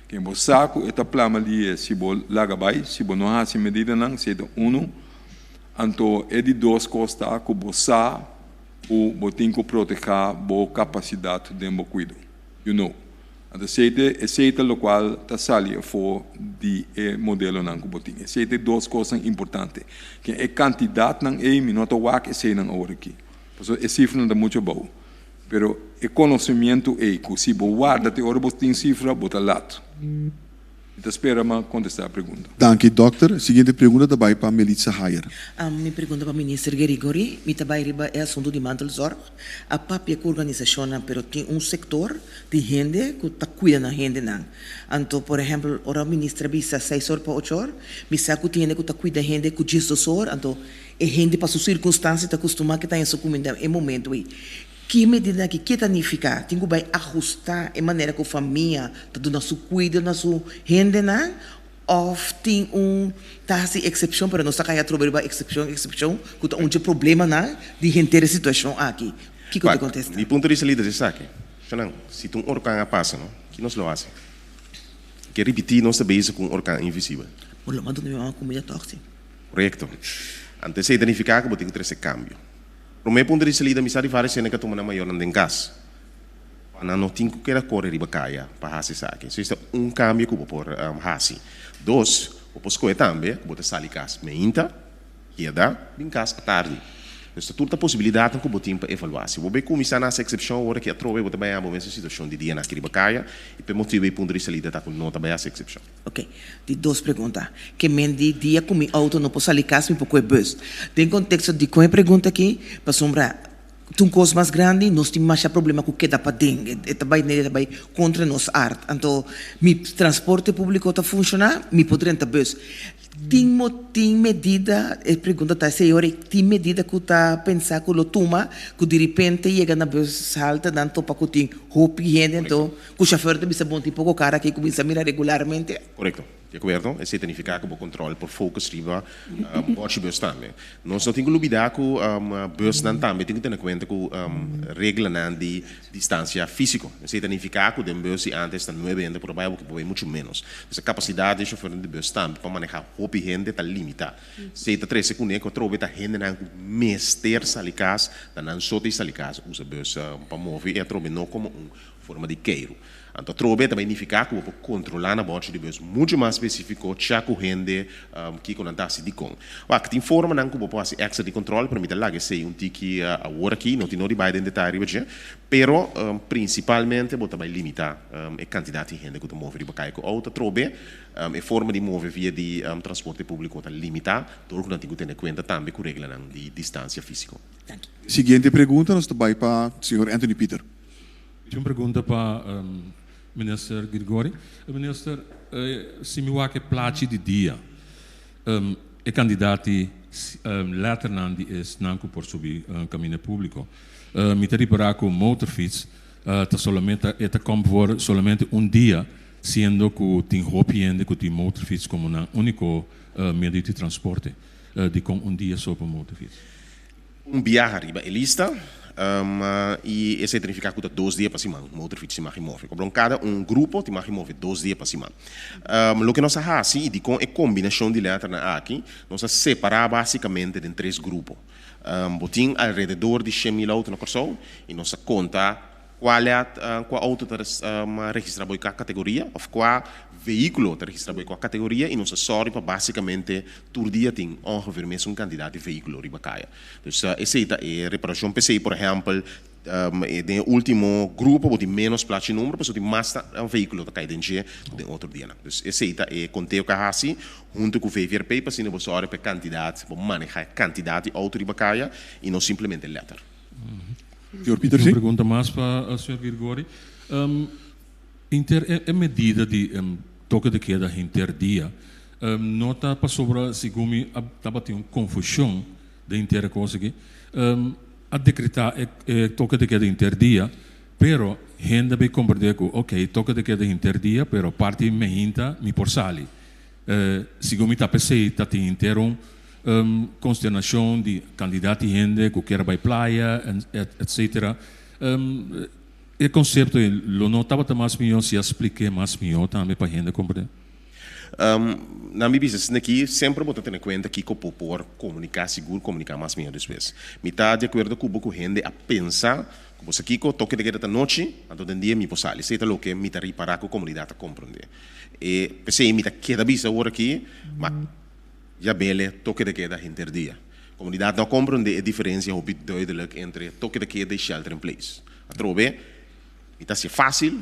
Ken bo sa ku e ta plama lié si bo laga bai, si bo no hasi medidanan, esei ta unu. Anto e di dos kos ta ku bo sa ku bo tin ku protehá bo kapasidat den bo kuido. You know. Anto esei ta esei ta lokual ta sali afó di e modelonan ku bo tin. Esei ta e dos kosnan importante. Ken e kantidatnan ei mi no ta wak eseinan awor aki. Pasobra e sifranan ta muchu abou. Pero e konosimientu ei ku si bo warda te ora bo tin sifra bo ta lat. Mi ta spera m'a kontestá e pregunta. Danki dòkter. Siguiente pregunta ta bai pa Melitza Hayer. Mi pregunta pa Minister Gerigori, mi ta bai riba e asuntu di mantelzorg. A papia ku organisashonnan pero tin un sektor di hende ku ta kuida nan hendenan. Anto por ehèmpel ora minister a bisa seis or pa ocho or, mi sa ku tin hende ku ta kuida hende ku diesdos or, anto e hende pa su sirkunstansia ta kustumá ke ta haña su kuminda e momentu ei. Ki medidanan aki ke ta nifiká? Tin ku bai ahustá e manera ku famia ta duna su kuido na su hendenan òf tin un ta hasi eksepshon pero nos ta kaya atrobe riba eksepshon eksepshon ku ta un dje problemanan di henter e situashon aki. Kiko ta Wak, kontesta? mi punto di salida ta esaki, Shonan, si ta un orkan a pasa no, ki nos lo hasi? Ke ripití nos ta bezig ku un orkan invisibel. Bo lo manda mi mama kumida tòg si. Korekto. Anto esei ta nifiká ku bo tin ku trese kambio. Promé punto di salida mi sa di vários hende ka tuma nan mayornan den kas. Pa nan no tin ku keda kore riba kaya pa hasi esaki. So esta un kambio ku bo por hasi. Dos, bo por skohe tambe ku bo ta sali kas meinta, keda bin kas atardi. Dus ta tur ta posibilidatnan ku bo tin pa evaluá. Si bo bai kuminsá na hasi eksepshon ora ki atrobe bo ta bai abo mes e situashon di dia na aki riba kaya i pa e motibu ei punto di salida ta ku no ta bai hasi eksepshon. Ok, di dos pregunta. Ke men di dia ku mi outo no por sali kas mi por kohe bus? Den konteksto di kon e pregunta aki, pasobra ta un kos mas grandi, nos tin masha problema ku keda paden, e ta bai nere ta bai kontra nos art. Anto mi transporte públiko ta funshoná, mi por drenta bus. Tin mo tin medida, e pregunta ta esei ora, tin medida ku ta pensa ku lo tuma ku diripente yega na bus halte nan topa ku tin hopi hende anto Ku shofèr ta bisa bon tin poko kar aki kuminsá mira regularmente. Korekto. Di akuerdo. Esei ta nifiká ku bo kòntròl por focus riba bòchi bùs tambe. Nos no tin ku lubidá ku bùsnan tambe tin ku tene kuenta ku reglanan di distansia físiko. Esei ta nifiká ku den bùs di ántes ta nuebe hende por a bai awor por bai muchu ménos. Dus e kapasidat di e shofèrnan di bùs tambe pa manehá hopi hende ta limitá. Esei ta trese kuné ku atrobe ta hendenan ku mester sali kas, ta nan so ta sali kas usa bùs pa move i atrobe no komo un Forma di keiru. Anto atrobe ta bai nifiká ku bo por kontrolá na bòrchi di bus muchu mas spesífiko cha ku hende kiko nan ta hasi dikon. Wak, tin formanan ku bo por hasi èkstra di kontrol, pero mi ta laga esei un tiki awor aki, no tin no di bai den detaye riba dje. Pero prinsipalmente bo ta bai limitá e kantidat di hende ku ta move riba kaya ku outo. Atrobe e forma di move via di transporte públiko ta limitá dor ku nan tin ku tene kuenta tambe ku reglanan di distansia físiko. Siguiente pregunta nos ta bai pa señor Anthony Pieter. Tin un pregunta pa Minister Girgori. Minister, si mi wak e plachi di dia, e kandidat di letternan di esnan ku por subi kaminda públiko, mi ta ripará ku motorfiets ta solamente e ta kòm for solamente un dia, siendo ku tin hopi hende ku tin motorfiets komo nan úniko medio di transporte. Dikon un dia so pa motorfiets? Un biaha riba e lista y esey ta nifica cu ta dos dia pa siman motorfiets tin mag di move. Cobron cada un grupo tin mag di move dos dia pa siman. Loke nos a haci y dicon e combinacion di letternan aki, nos a separa basicamente den tres grupo. Bo tin alrededor di 100.000 auto na Corsou y nos a conta Cual e cua auto ta registra bo cua categoria of cua vehiculo ta registra bo cua categoria y nos a sorry pa basicamente tur dia tin ongeveer mesun cantidad di vehiculo riba caya. Dus esey ta e reparacion p'esey por ehempel den e ultimo grupo bo tin menos plachi numero pasobra tin mas vehiculo ta cay den dje cu den otro dianan. Dus esey ta e conteo cu a haci hunto cu VVRP pa asina bo sorry pa e cantidad bo maneha e cantidad di auto riba caya y no simplemente letter. Señor Pieterse. Un pregunta mas pa señor Girgori. Inter e medida di toke de keda henter dia no ta pasobra segun mi tabatin un confusion den henter e cos aki. A decreta e toke de keda henter dia pero hende a bay comprende cu ok toke de keda henter dia pero parti mehinta mi por sali. Segun mi ta p'esei ta tin henter un Consternacion di cantidad di hende cu kier a bay playa etc. E concepto ey lo no tabata mas miho si a spliké mas miho tambe pa hende comprende? Na mi bisa esaki aki semper bo ta tene cuenta kico bo por comunica sigur comunica mas miho despues. Mi ta di acuerdo cu bo cu hende a pensa cu bo sa kico toke de keda ta nochi anto den dia mi por sali. Esey ta loke mi ta ripara cu comunidad ta comprende. E p'esey mi ta keda bisa awor aki ma. Ya bele toke de keda henter dia. Komunidat no a komprondé e diferensia hopi duidelijk entre toke de keda i shelter in place. Atrobe, mi ta hasié fásil,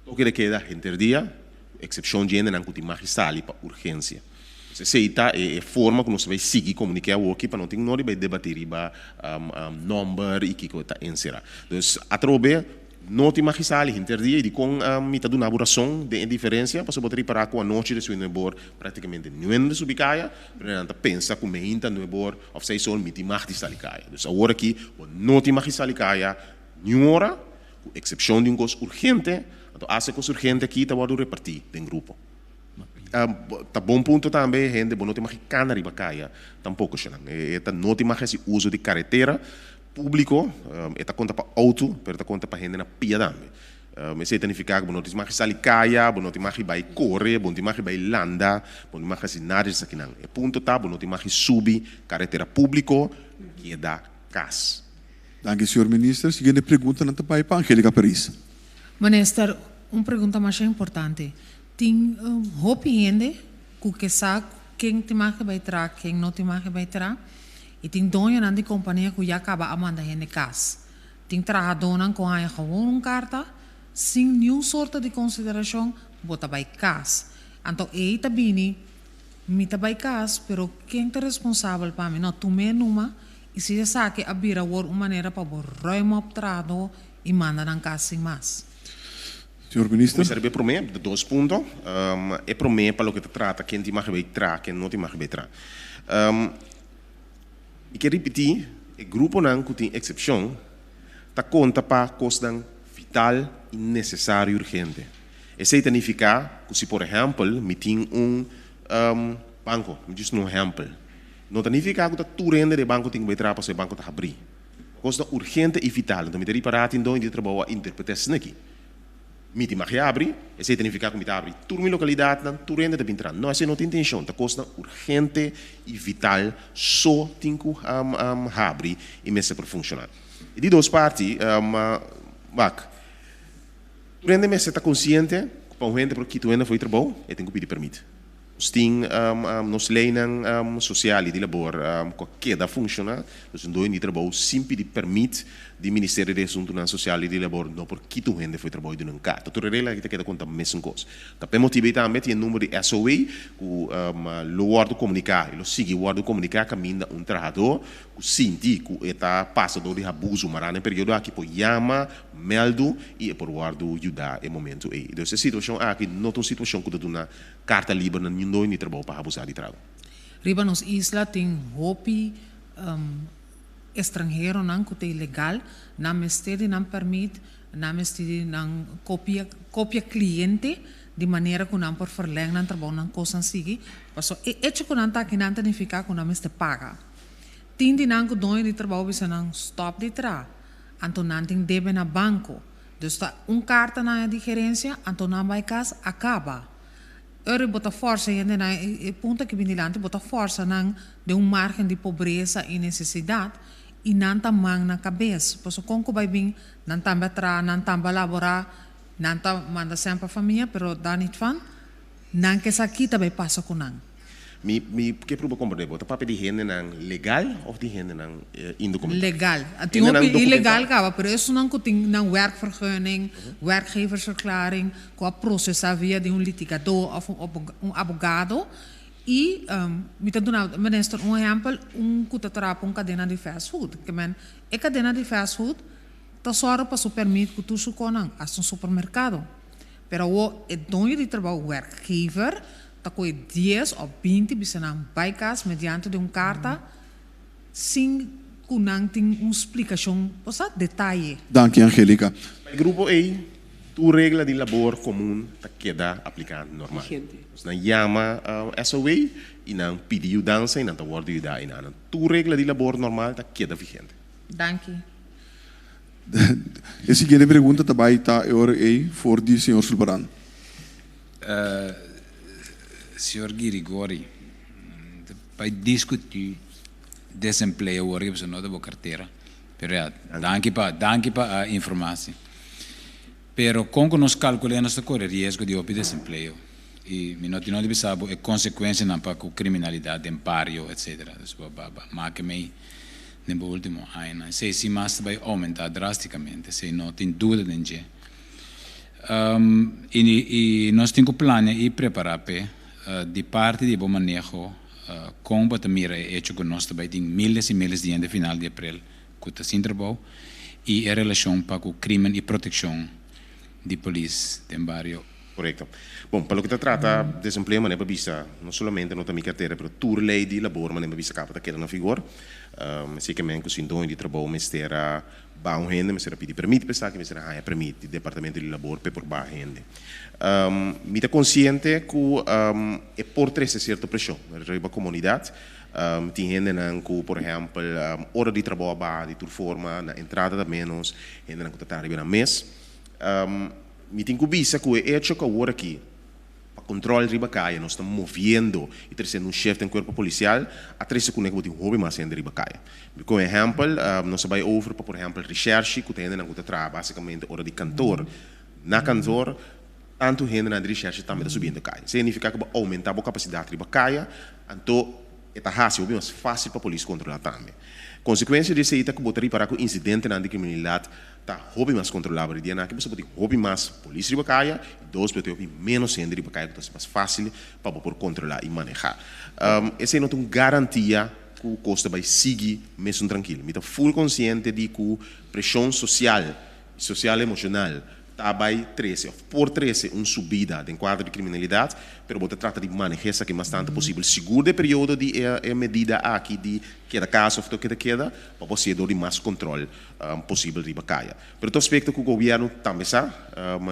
toke de keda henter dia, Eksepshon dje hendenan ku tin mag di sali pa urgensia. Pues esei ta e forma ku nos ta bai sigui komuniká awoki pa no tin nodi bai debatí riba nòmber i kiko ta enserá. Dus atrobe no tin mag di sali henter dia i dikon mi ta duna bo rason den e diferensia pasobra bo ta ripará ku anochi ta subi nuebor práktikamente niun ta subi kaya pero nan ta pensa ku meinta nuebor òf seis or mi tin mag di sali kaya. Dus awor aki bo no tin mag di sali kaya niun ora Ku eksepshon di un kos urgente, anto hasta e kos urgente aki ta wòrdu repartí den grupo. Ta bon punto tambe, hende bo no tin mag di kana riba kaya tampoko shonnan. E ta no tin mag hasi uso di karetera públiko, e ta konta pa outo, pero e ta konta pa hende na pia tambe. Esei ta nifiká ku bo no tin mag di sali kaya, bo no tin mag di bai kore, bo no tin mag di bai landa, bo no tin mag di hasi nada di esakinan. E punto ta bo no tin mag di subi karetera públiko, keda kas. Danki señor Minister. Siguiente preguntanan ta bai pa Angelica Paris. Minister, un pregunta masha importante. Tin hopi hende ku ke sa ken tin mag di bai traha, ken no tin mag di bai traha. I tin doñonan di kompania ku ya kaba a manda hende kas. Tin trahadónan ku haña gewoon un karta sin niun sorto di konsiderashon, bo ta bai kas. Anto ei ta bini, mi ta bai kas, pero ken ta responsabel pa mi? No, tum'é numa I si esaki a bira awor un manera pa bo ruim op trahadó i manda nan kas sin mas. Señor Minister. Kuminsá riba e promé, de dos punto. E promé pa loke ta trata ken tin mag bai tra, ken no tin mag bai tra. Mi ke ripití, e gruponan ku tin eksepshon ta konta pa kosnan vital i nesesario urgente. Esei ta nifiká ku si por ehèmpel mi tin un banko, mi djis un ehèmpel, No ta nifiká ku ta tur hende den banko tin ku bai traha pasobra e banko ta habrí. Kos ta urgente i vital. Anto mi ta ripará tin doño di trabou a interpretá esaki aki. Mi tin mag habri, esei ta nifiká ku mi ta habri tur mi lokalidatnan, tur hende ta bin traha. No, esei no ta intenshon. Ta kosnan urgente i vital so tin ku habri i mester por funshoná. E di dos parti, wak, tur hende mester ta konsiente ku pa un hende por kita un hende for di trabou, e tin ku pidi permit. Nos tin nos leynan social y di labor cu a keda funciona. Nos un doño di trabou sin pidi permit di Ministerio di Asuntonan Social y di Labor no por kita un hende for e trabou y duna un carta. Tur e regla aki ta keda conta mesun cos. Ta p'e motibo ey tambe tin e number di SOA cu lo wordo comunica y lo sigui wordo comunica caminda un trahador cu sinti cu e ta pasa dor di abuso mará na e periodo aki por yama meldu y e por wordo yuda e momento ey. Dus e situacion aki no ta un situacion cu ta duna Karta liber na niun doño di trabou pa abusá di trago. Riba nos isla tin hopi estranheronan ku ta ilegal, nan mester di nan pèrmit, nan mester di nan kopia kopia kliente di manera ku nan por verlèng nan trabou, nan kosnan sigui, pasobra e echo ku nan ta aki nan ta nifiká ku nan mester paga. Tin di nan ku doño di trabou bisa nan stòp di traha, anto nan tin debe na banko. Dus ta un karta na di gerensia, anto nan bai kas, a kaba. Ora bo ta forsa hendenan, e punto aki bin dilanti, bo ta forsa nan den un margen di pobresa i nesesidat, i nan ta man na kabes. Pasobra kon ku bai bin, nan tambe a traha, nan tambe a laborá, nan ta manda sèn pa famia, pero daar niet van, nan ke sa ki ta bai pasa ku nan. Mi mi ke prueba komprende bo ta papia di hendenan legal of di hendenan indokumentá? Legal. Tin hopi ilegal kaba, pero esunnan ku tin nan werkvergunning, werkgeversverklaring, ku a prosesá via di un litigadó of un abogado. I mi ta duna minister un ehèmpel, un ku ta traha pa un kadena di fast food. Ke men e kadena di fast food ta sòru pa su pèrmit ku tur su konan, hasta un supermerkado. Pero awor e doño di trabou, werkgever, ta koe dies of binti bisa nan bai kas mediante di un karta sin ku nan tin un splikashon, bo sa, detaye. Danki Angelica. Pa e grupo ei, tur regla di labor komun ta keda apliká normal. Nos nan yama SOW i nan pidi yudansa i nan ta wòrdu yudá i nan. Tur regla di labor normal ta keda vigente. Danki. E siguiente pregunta ta bai ta e ora ei for di señor Sulbaran. Señor Girigori, ta bai discuti desempleo awor ki pasobra no ta bo cartera, pero ya, danki pa, danki pa a informatie. Pero con cu nos calcula nos ta core riesgo di hopi desempleo y mi no tin no di bisa bo e consecuencianan pa cu criminalidad den bario etcetera. Dus bo ba ba make mei den bo ultimo añanan. Esey si mas ta bai aumenta drasticamente, esey no tin duda den dje. Um, i, i nos tin ku plania i prepará p'e. Di parti di bo maneho, kon bo ta mira e echo ku nos ta bai tin miles i miles di hende final di aprel ku ta sin trabou i e relashon pa ku krimen i protekshon di polis den bario? Korekto. Bon, pa loke ta trata desempleo manera pa bisa, no solamente no ta mi kartera pero tur lei di labor manera pa bisa kaba ta keda na vigor. Esei ke men ku sin doño di trabou mester a baha un hende, mester a pidi permit pa esaki, mester a haña permit di departamento di labor p'e por baha hende. Mi ta konsiente ku e por trese sierto preshon riba komunidat. Tin hendenan ku por ehèmpel ora di trabou a baha di tur forma, nan entrada ta ménos, hendenan ku ta traha riba nan mes. Mi tin ku bisa ku e echo ku awor aki pa kontrol riba kaya nos ta moviendo i tresiendo un shift den kuerpo polisial a trese kuné ku bo tin hopi mas hende riba kaya. Komo ehèmpel nos a bai over pa por ehèmpel reshèrshi ku ta hendenan ku ta traha basikamente ora di kantor na kantor, tantu hendenan di reshèrshi tambe ta subiendo kaya. Esei nifiká ku bo a oumentá bo kapasidat riba kaya, anto e ta hasi hopi mas fásil pa polis kontrolá tambe. Konsekuensia di esei ta ku bo ta ripará ku insidentenan di kriminalidat ta hopi mas kontrolabel di dia nan aki pasobra bo tin hopi mas polis riba kaya i dos bo tin hopi ménos hende riba kaya ku ta hasi mas fásil pa bo por kontrolá i manehá. Esei no ta un garantia ku kos ta bai sigui mesun trankil. Mi ta ful konsiente di ku preshon sosial i sosial emoshonal ta bai trese òf por trese un subida den kuadro di kriminalidat, pero bo ta trata di manehá esaki mas tantu posibel sigur den periodo di e medida aki di keda kas òf toke ta keda pa bo hasié dor di mas kontrol posibel riba kaya. Pero tur aspekto ku gobièrnu tambe sa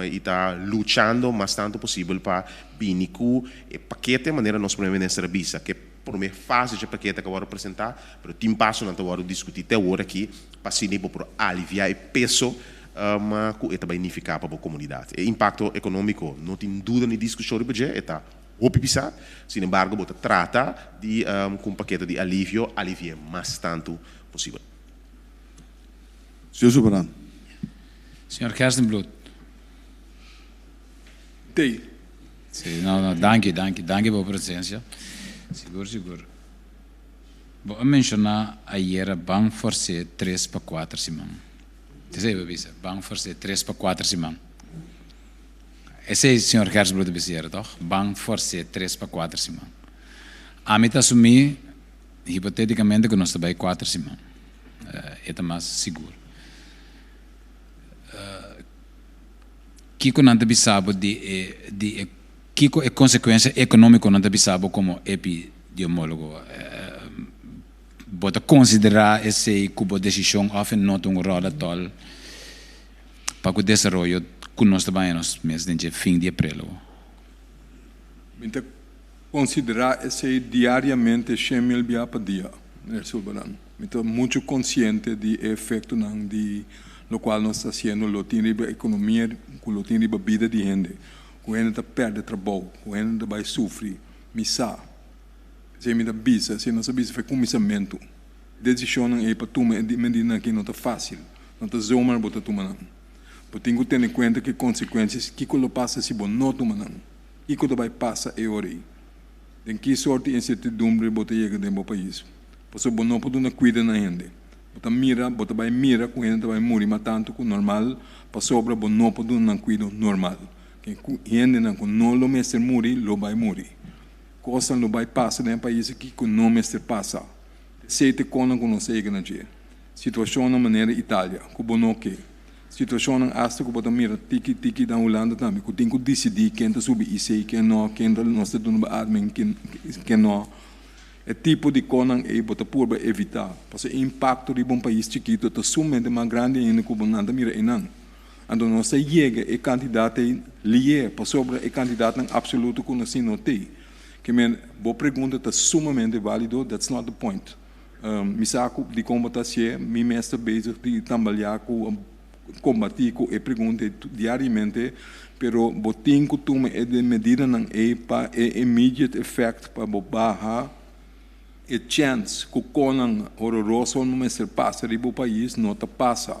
i ta luchando mas tantu posibel pa bini ku e pakete manera nos Prome Minister a bisa ku e prome fase dje pakete ku a wòrdu presentá, pero tin pasonan ta wòrdu diskutí te awor aki pa asina bo por aliviá e peso ku e ta bai nifiká pa bo komunidat. E impakto ekonómiko no tin duda ni diskushon riba dje, e ta hopi pisá, sin embargo bo ta trata di ku un pakete di alivio alivi'é mas tantu posibel. Señor Soberano. Señor Gerstenbluth. Tei. Sí, no, no, danki, danki, danki pa bo presencia. Sigur, sigur. Bo a menciona ayera ban forse tres pa cuater siman. Esey bo a bisa, ban forse tres pa cuater siman. Esey señor Gerstenbluth a bisa ayera, toch? Ban forse tres pa cuater siman. Ami ta asumi Hipotéticamente cu nos ta bay cuater siman, e ta mas sigur. Kico nan ta bisa bo di e, di e, kico e consecuencia economico nan ta bisa bo como epidiomologo? Bo ta considera esey cu bo decision of e no ta un rol atol pa cu desaroyo cu nos ta baña nos mes den dje fin di april awo? Mi ta Konsiderá esei diariamente 100,000 bia pa dia, meneer Sulvaran. Mi ta muchu konsiente di e efektonan di lokual nos ta hasiendo lo tin riba ekonomia, ku lo tin riba bida di hende, ku hende ta pèrdè trabou, ku hende ta bai sufri. Mi sa. P'esei mi ta bisa, esei nos a bisa for e kuminsamentu. Desishonnan ei pa tuma e medidanan aki no ta fásil, no ta zomaar bo ta tuma nan. Bo tin ku tene kuenta ku e konsekuensias, kiko lo pasa si bo no tuma nan. Kiko ta bai pasa e ora ei? Den ki sort di insertidumbre bo ta yega den bo pais? Pasobra bo no por duna kuida na hende. Bo ta mira, bo ta bai mira ku hende ta bai muri mas tantu ku normal pasobra bo no por duna nan kuido normal. Ken ku hendenan ku no lo mester muri lo bai muri. Kosnan lo bai pasa den e pais aki ku no mester pasa. Esei ta e konan ku nos ta yega na dje. Situashonnan manera Italia, ku bo no ke. Situashonnan asta ku bo ta mira tiki tiki na Hulanda tambe, ku tin ku disidí ken ta subi IC, ken no, ken ta nos ta duna beademing, ken ken no. E tipo di konan ei bo ta purba evitá, pasobra e impakto riba un pais chikitu ta sumamente mas grandi ainda ku bo nan ta mira einan. Anto nos ta yega e kantidat ei lié, pasobra e kantidatnan apsoluto ku nos tin no t'ei. Ke men, bo pregunta ta sumamente válido, that's not the point. Mi sa ku dikon bo ta hasié, mi mes ta bezig di tambaleá ku kombatí ku e pregunta ei diariamente, pero bo tin ku tuma e medidanan ei pa e immediate effect pa bo baha e chèns ku konan hororoso no mester pasa riba bo pais no ta pasa.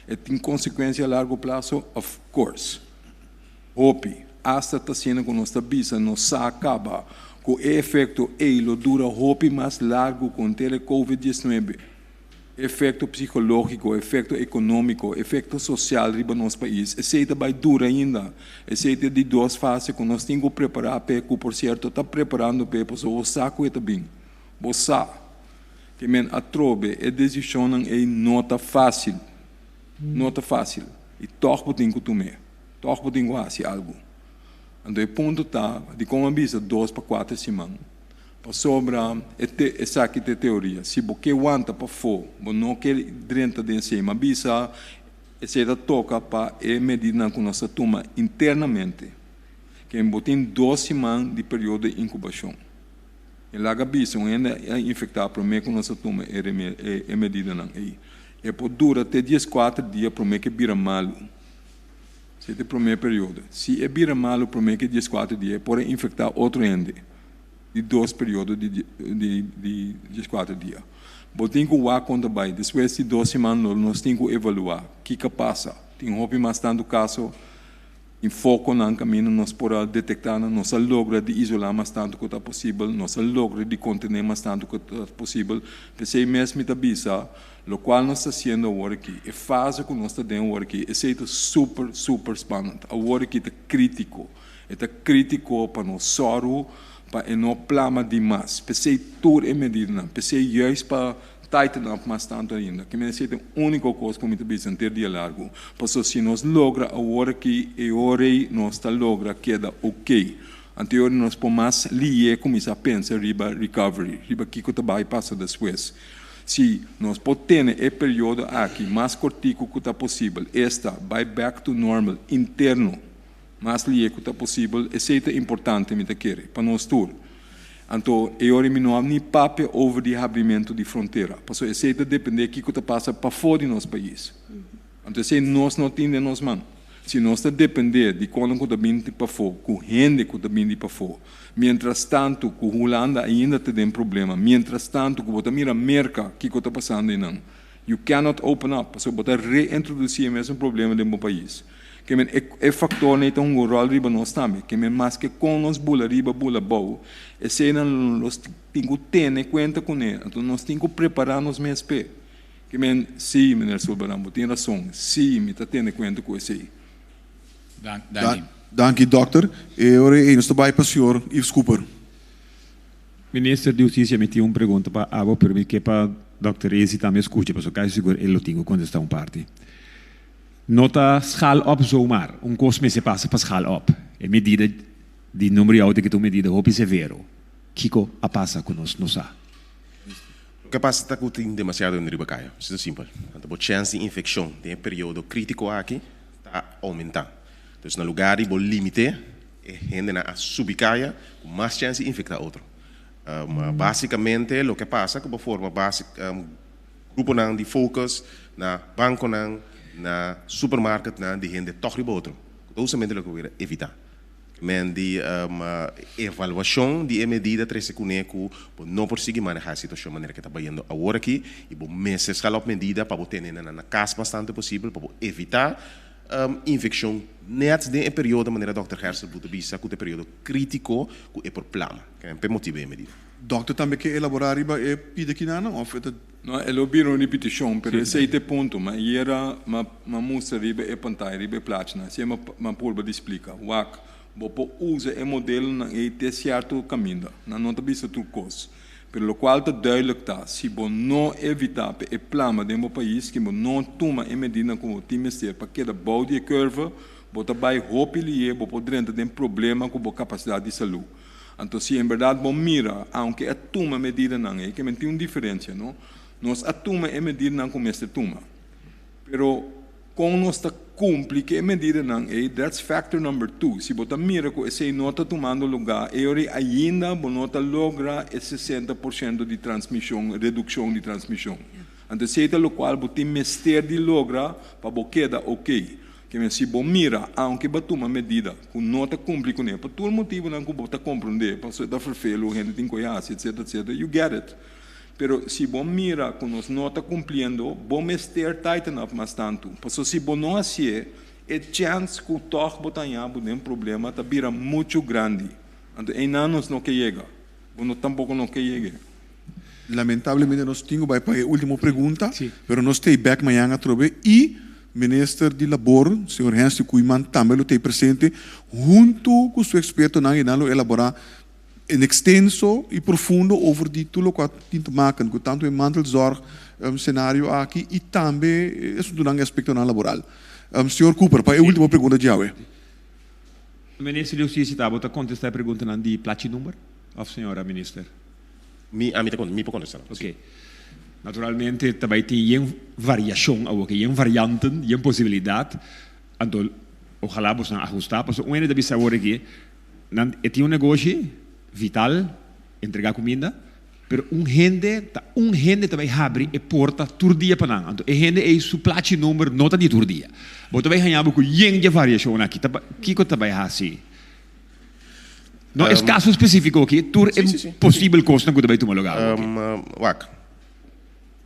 E tin konsekuensia a largo plaso? Of course. Hopi, asta ta asina ku nos ta bisa nos sa kaba ku e efekto ei lo dura hopi mas largu ku entero e covid 19. Efekto psikológiko, efekto ekonómiko, efekto sosial riba nos pais, esei ta bai dura ainda. Esei ta e di dos fase ku nos tin ku prepará p'e, ku por sierto ta preparando p'e, pasobra bo sa ku e ta bin. Bo sa. Ke men atrobe e desishonnan ei no ta fásil. No ta fásil. I tòg bo tin ku tum'é. Tòg bo tin ku hasi algu. Anto e punto ta, dikon a bisa dos pa kuater siman? Pasobra e te esaki ta e teoria, si bo ke wanta pafó, bo no ke drenta den esei. M'a bisa esei ta toka pa e medidanan ku nos ta tuma internamente. Ken bo tin dos siman di periodo di inkubashon. E laga bisa un hende a infektá promé ku nos a tuma e e medidanan ei. E por dura te dieskuater dia promé ku e bira malu. Esei ta e promé periodo. Si e bira malu promé ku e dieskuater dia, e por a infektá otro hende di dos periodo di di dieskuater dia. Bo tin ku wak kon ta bai. Despues di dos siman nos tin ku evaluá kiko a pasa. Tin hopi mas tantu kaso. I fokonan kaminda nos por a detektá nan, nos a logra di isolá mas tantu ku ta posibel, nos a logra di kontené mas tantu ku ta posibel. P'esei mes mi ta bisa, lokual nos ta hasiendo awor aki, e fase ku nos ta den awor aki, esei ta super, super spannend. Awor aki ta krítiko. E ta krítiko pa nos sòru pa e no plama dimas. P'esei tur e medidanan. P'esei juist pa Tighten up mas tantu ainda. Ke mester ta e úniko kos ku mi ta bisa henter dia largu. Pasobra si nos logra awor aki, e ora ei nos ta logra keda oké. Anto e ora nos por mas lié kuminsá pensa riba recovery, riba kiko ta bai pasa despues. Si nos por tene e periodo aki mas kortiku ku ta posibel, esta bai back to normal interno mas lié ku ta posibel, esei ta importante mi ta kere, pa nos tur. Anto e ora mi no a ni papia over di habrimentu di frontera, pasobra esei ta dependé kiko ta pasa pafó di nos pais. Anto esei nos no tin den nos man. Si nos ta dependé di konan ku ta bini di pafó, ku hende ku ta bini di pafó, miéntras tantu ku Hulanda ainda ta den problema, miéntras tantu ku bo ta mira Merka kiko ta pasando einan, you cannot open up, pasobra bo ta reintrodusí e mesun problema den bo pais. Ke men e e faktornan ei ta hunga un ròl riba nos tambe. Ke men maske kon nos bula riba bula bou, eseinan lo nos tin ku tene kuenta kuné. Anto nos tin ku prepará nos mes p'e. Ke men, sí, meneer Sulbaran, bo tin rason. Sí, mi ta tene kuenta ku esei. Danki. Danki, dòkter. E ora ei nos ta bai pa señor Yves Cooper. Minister di Hustisia, mi tin un pregunta pa abo, pero mi ke pa dòkter Ezi tambe skucha, pasobra kasi sigur e lo tin ku kontestá un parti. No ta schaal op zomaar. Un kos mester pasa pa schaal op. E medida di number di auto aki ta un medida hopi severo. Kiko a pasa ku nos no sa? Loke a pasa ta ku tin demasiado hende riba kaya. Asina simpel. Anto bo chèns di infekshon den e periodo krítiko aki ta oumentá. Dus na lugar di bo limit'é, e hendenan a subi kaya ku mas chèns di infektá otro. Básikamente loke a pasa ku bo forma Gruponan di focus na banconan, na supermarketnan di hende tog riba otro. Cu ta hustamente loke bo kier evita. Men di evaluacion di e medida trece cune cu bo no por sigui maneha e situacion manera cu e ta bayendo awor aki y bo mester scala op medida pa bo tene nan na cas mas tanto posibel pa bo evita infeccion net den e periodo manera Dòkter Gersel ta bisa cu ta e periodo critico cu e por plama. P'e motibo e medida. Dokter tambe ke elaborá riba e pida kinanan òf e ta. No, e lo bira un ripitishon, pero esei ta e punto. Ma ayera m'a m'a mustra riba e pantaya, riba e plachinan. Asina m'a m'a purba di splika. Wak, bo por usa e modelonan ei te sierto kaminda. Nan no ta bisa tur kos. Pero lokual ta duidelijk ta, si bo no evitá pa e plama den bo pais, ki bo no tuma e medidanan ku bo tin mester pa keda bou di e curve, bo ta bai hopi lié, bo por drenta den problema ku bo kapasidat di salú. Anto si en berdad bo mira, aunke a tuma medidanan ei, ke men tin un diferencia, no? Nos a tuma e medidanan ku mester tuma. Pero kon nos ta kumpli ku e medidanan ei, that's factor number two. Si bo ta mira ku esei no ta tumando lugá, e ora ei ainda bo no ta logra e 60% di transmishon, redukshon di transmishon. Anto esei ta lokual bo tin mester di logra pa bo keda okey. Keme si bo mira, aunke bo a tuma medida ku no ta kumpli kuné pa tur motibunan ku bo ta komprondé, pasobra ta ferfelu, hende tin koe hasi, etsetera, etsetera, you get it. Pero si bo mira ku nos no ta kumpliendo, bo mester tighten up mas tantu. Pasobra si bo no hasié, e chèns ku tòg bo ta haña bo den problema ta bira muchu grandi. Anto einan nos no ke yega. Bo no tampoko no ke yeg'é. Lamentablemente nos tin ku bai pa e último pregunta, pero nos ta ei bèk mañan atrobe i Minister di Labor, señor Hensley Koeiman tambe lo ta ei presente huntu ku su ekspertonan i nan lo elaborá en extenso i profundo over di tur lokual tin te maken ku tantu e mantelzorg senario aki i tambe e asuntunan e aspektonan laboral. Señor Cooper, pa e último pregunta djawe. Minister di Hustisia ta bo ta kontestá e preguntanan di plachi number òf señora minister? Mi, ami ta mi por kontestá nan. Oké. Naturalmente ta bai tin yen variashon awoke, yen varianten, yen posibilidat, anto ojalá boso nan ahustá pasobra un hende ta bisa awor aki nan e tin un negoshi vital, entregá kuminda, pero un hende ta un hende ta bai habri e porta tur dia pa nan, anto e hende ei su plachi number no ta di tur dia. Bo ta bai haña bo ku yen di e variashon aki, ta kiko ta bai hasi? No es kaso spesífiko aki, tur e posibel kosnan ku ta bai tuma lugá awoki. Wak,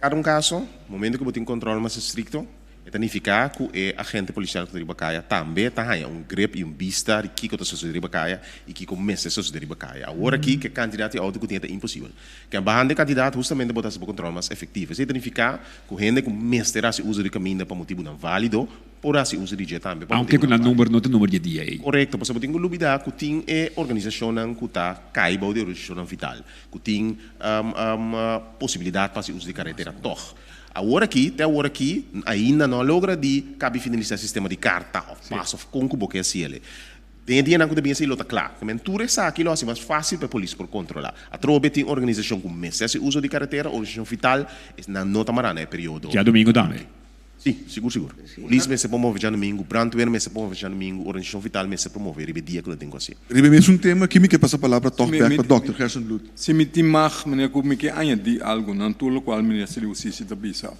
kada un kaso, momento ku bo tin kòntròl mas estrikto, e ta nifiká ku e agente polisial ku ta riba kaya tambe ta haña un grip i un bista di kiko ta sosodé riba kaya i kiko mester sosodé riba kaya. Awor aki ku e kantidat di outo ku tin e ta imposibel. Ken bahando e kantidat hustamente bo ta hasi bo kòntròl mas efektivo. Esei ta nifiká ku hende ku mester hasi uso di kaminda pa motibunan válido por hasi uso di dje tambe pa Aunke ku motibunan nan válido. number no ta number di e dia ei. Korekto, pasobra bo tin ku lubidá ku tin e organisashonnan ku ta kai bou di organisashonnan vital, ku tin posibilidat pa hasi uso di karetera tòg. Awor aki, te awor aki, ainda no a logra di kabi finalisá e sistema di karta òf pas òf kon ku bo ke hasi el. Den e dianan ku ta bin esei lo ta kla. Tamen tur esaki lo hasi mas fásil pa e polis por kontrolá. Atrobe tin organisashon ku mester hasi uso di karetera, organisashon vital, esnan no ta mará na e periodo. Djadumingu tambe. Sí, sigur sigur. Polis mester por move djadumingu, brandweer mester por move djadumingu, organisashon vital mester por move riba e dia ku nan tin ku hasi. Riba e mesun tema ki mi ke pasa palabra tòg bèk pa dòkter Gerstenbluth. Si mi tin mag, meneer Koop, mi ke añadí algu nan tur lokual Minister di Hustisia ta bisa.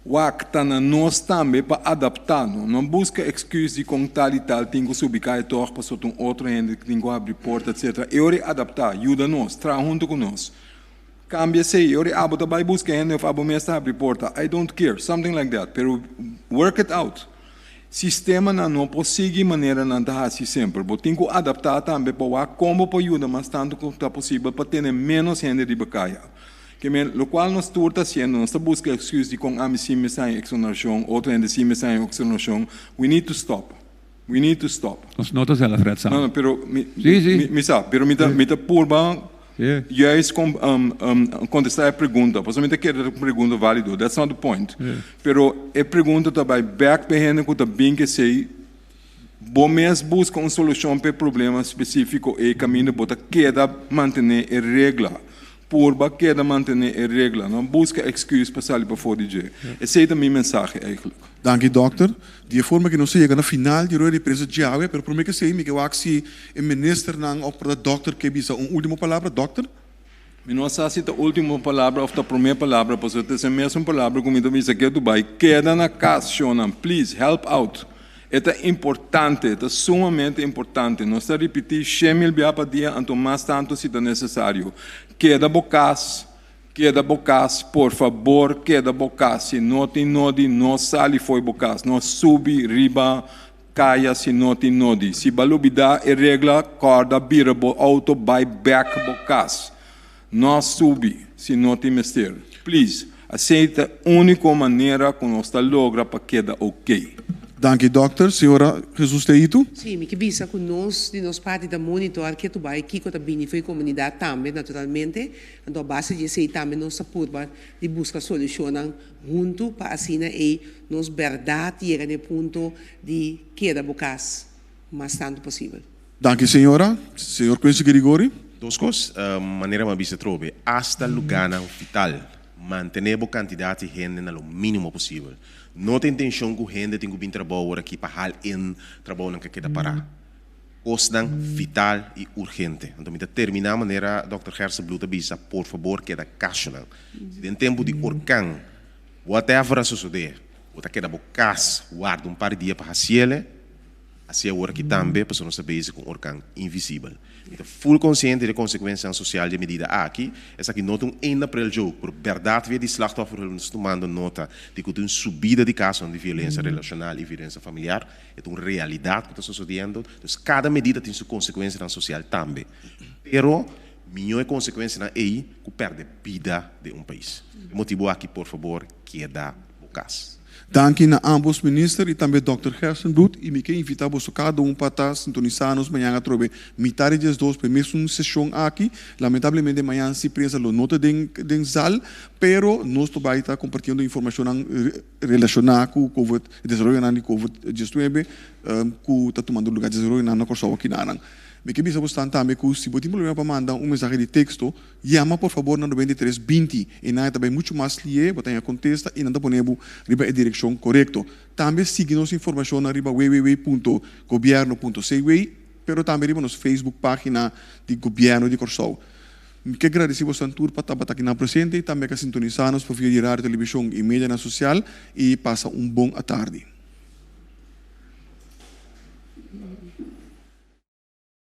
Wak, ta na nos tambe pa adaptá no. No buska eksküs di kon tal i tal tin ku subi kai tòg pasobra ta un otro hende tin ku habri porta etsetera. E ora e adaptá, yuda nos, traha huntu ku nos. Kambia esei, e ora abo ta bai buska hende òf abo mes ta habri porta, I don't care, something like that, pero work it out. Sistemanan no por sigui manera nan ta hasi semper. Bo tin ku adaptá tambe pa wak kon bo por yuda mas tantu ku ta posibel pa tene ménos hende riba kaya. Ke men, lokual nos tur ta hasiendo, nos ta buska excuse di kon ami si mes haña eksonerashon, otro hende si mes haña eksonerashon. We need to stop. We need to stop. Nos no ta zelf redzaam. No, no, pero mi, mi, mi sa, pero mi ta, mi ta purba juist com, contesta e pregunta, pasobra mi ta kere ta un pregunta valido, that's not the point. Pero e pregunta ta bai bek pa e hende ku ta bin kesei, bo mes buska un solushon pa e problema spesifiko ei kaminda bo ta keda mantene e regla. Purba keda mantené e regla, no buska excuse pa sali pafó di dje. Esei ta mi mensahe eigenlijk. Danki dòkter. Di e forma ki nos a yega na final di rueda di prensa djawe, pero promé ke esei mi ke wak si e ministernan òf por ta dòkter ke bisa un último palabra. Dòkter? Mi no sa si ta último palabra òf ta promé palabra, pasobra ta e mesun palabra ku mi ta bisa ketu bai. Keda na kas, shonnan. Please, help out. E ta importante, e ta sumamente importante. Nos ta ripití 100.000 bia pa dia, anto mas tantu si ta nesesario. Keda bo kas, keda bo kas, por fabor keda bo kas. Si no tin nodi, no sali fo'i bo kas. No subi riba kaya si no tin nodi. Si bo a lubidá e regla, kòrda bira bo outo bai bèk bo kas. No subi si no tin mester. Please, asey ta unico manera cu nos ta logra pa keda ok. Danki dokter. Señora Jesus Teito. Sí, mi ke bisa ku nos di nos parti ta monitor ke tu bai kiko ta bini for e komunidat tambe naturalmente. Anto a base di esei tambe nos ta purba di buska solushonnan huntu pa asina ei nos bèrdat yega na e punto di keda bo kas mas tantu posibel. Danki señora. Señor Quincy Grigori. Dos kos, manera mi a bisa atrobe, asta lugánan vital, mantené bo kantidat di hende na lo mínimo posibel. No ta intenshon ku hende tin ku bin trabou ora aki pa hal in trabounan ku a keda pará. Kosnan vital i urgente. Anto mi ta terminá manera dòkter Gerstenbluth a bisa, por fabor keda kashonan. Si den tempu di orkan whatever a sosodé, bo ta keda bo kas warda un par di dia pa hasiele, Así awor aki tambe, pasobra nos ta bezig ku un orkan invisibel. Mi ta ful konsiente di e konsekuensianan sosial di e medida aki. Esaki no ta un eén april joke, pero bèrdat via di Slachtofferhulp nos ta tumando nota di ku tin un subida di kasonan di violensia relashonal i violensia familiar. E ta un realidat ku ta sosodiendo. Dus kada medida tin su konsekuensianan sosial tambe. Pero. Mihó e konsekuensianan ei ku pèrdè bida den un pais. E motibu aki por fabor keda bo kas. Danki na ambos minister y tambe Dòkter Gerstenbluth y mi ke invita boso cada un pa ta sintonisa nos mañan atrobe mitad di 12 pa e mesun sesion aki. Lamentablemente mañan si prensa lo no ta den den zaal pero nos lo bay ta compartiendo informacionnan relaciona cu covid e desaroyonan di covid 19 cu ta tumando lugar desaroyonan na Corsou akinanan. Mi ke bisa bosnan tambe ku si bo tin problema pa manda un mensahe di teksto, yama por fabor na 93 20. Einan e ta bai muchu mas lié, bo ta haña kontesta i nan ta pone bo riba e direkshon korekto. Tambe sigui nos informashonnan riba www.gobierno.cw pero tambe riba nos Facebook página di Gobièrnu di Kòrsou. Mi ke gradisí bosnan tur pa tabata akinan presente i tambe ka sintonisá nos pa via di radio, televishon i medianan sosial i pasa un bon atardi.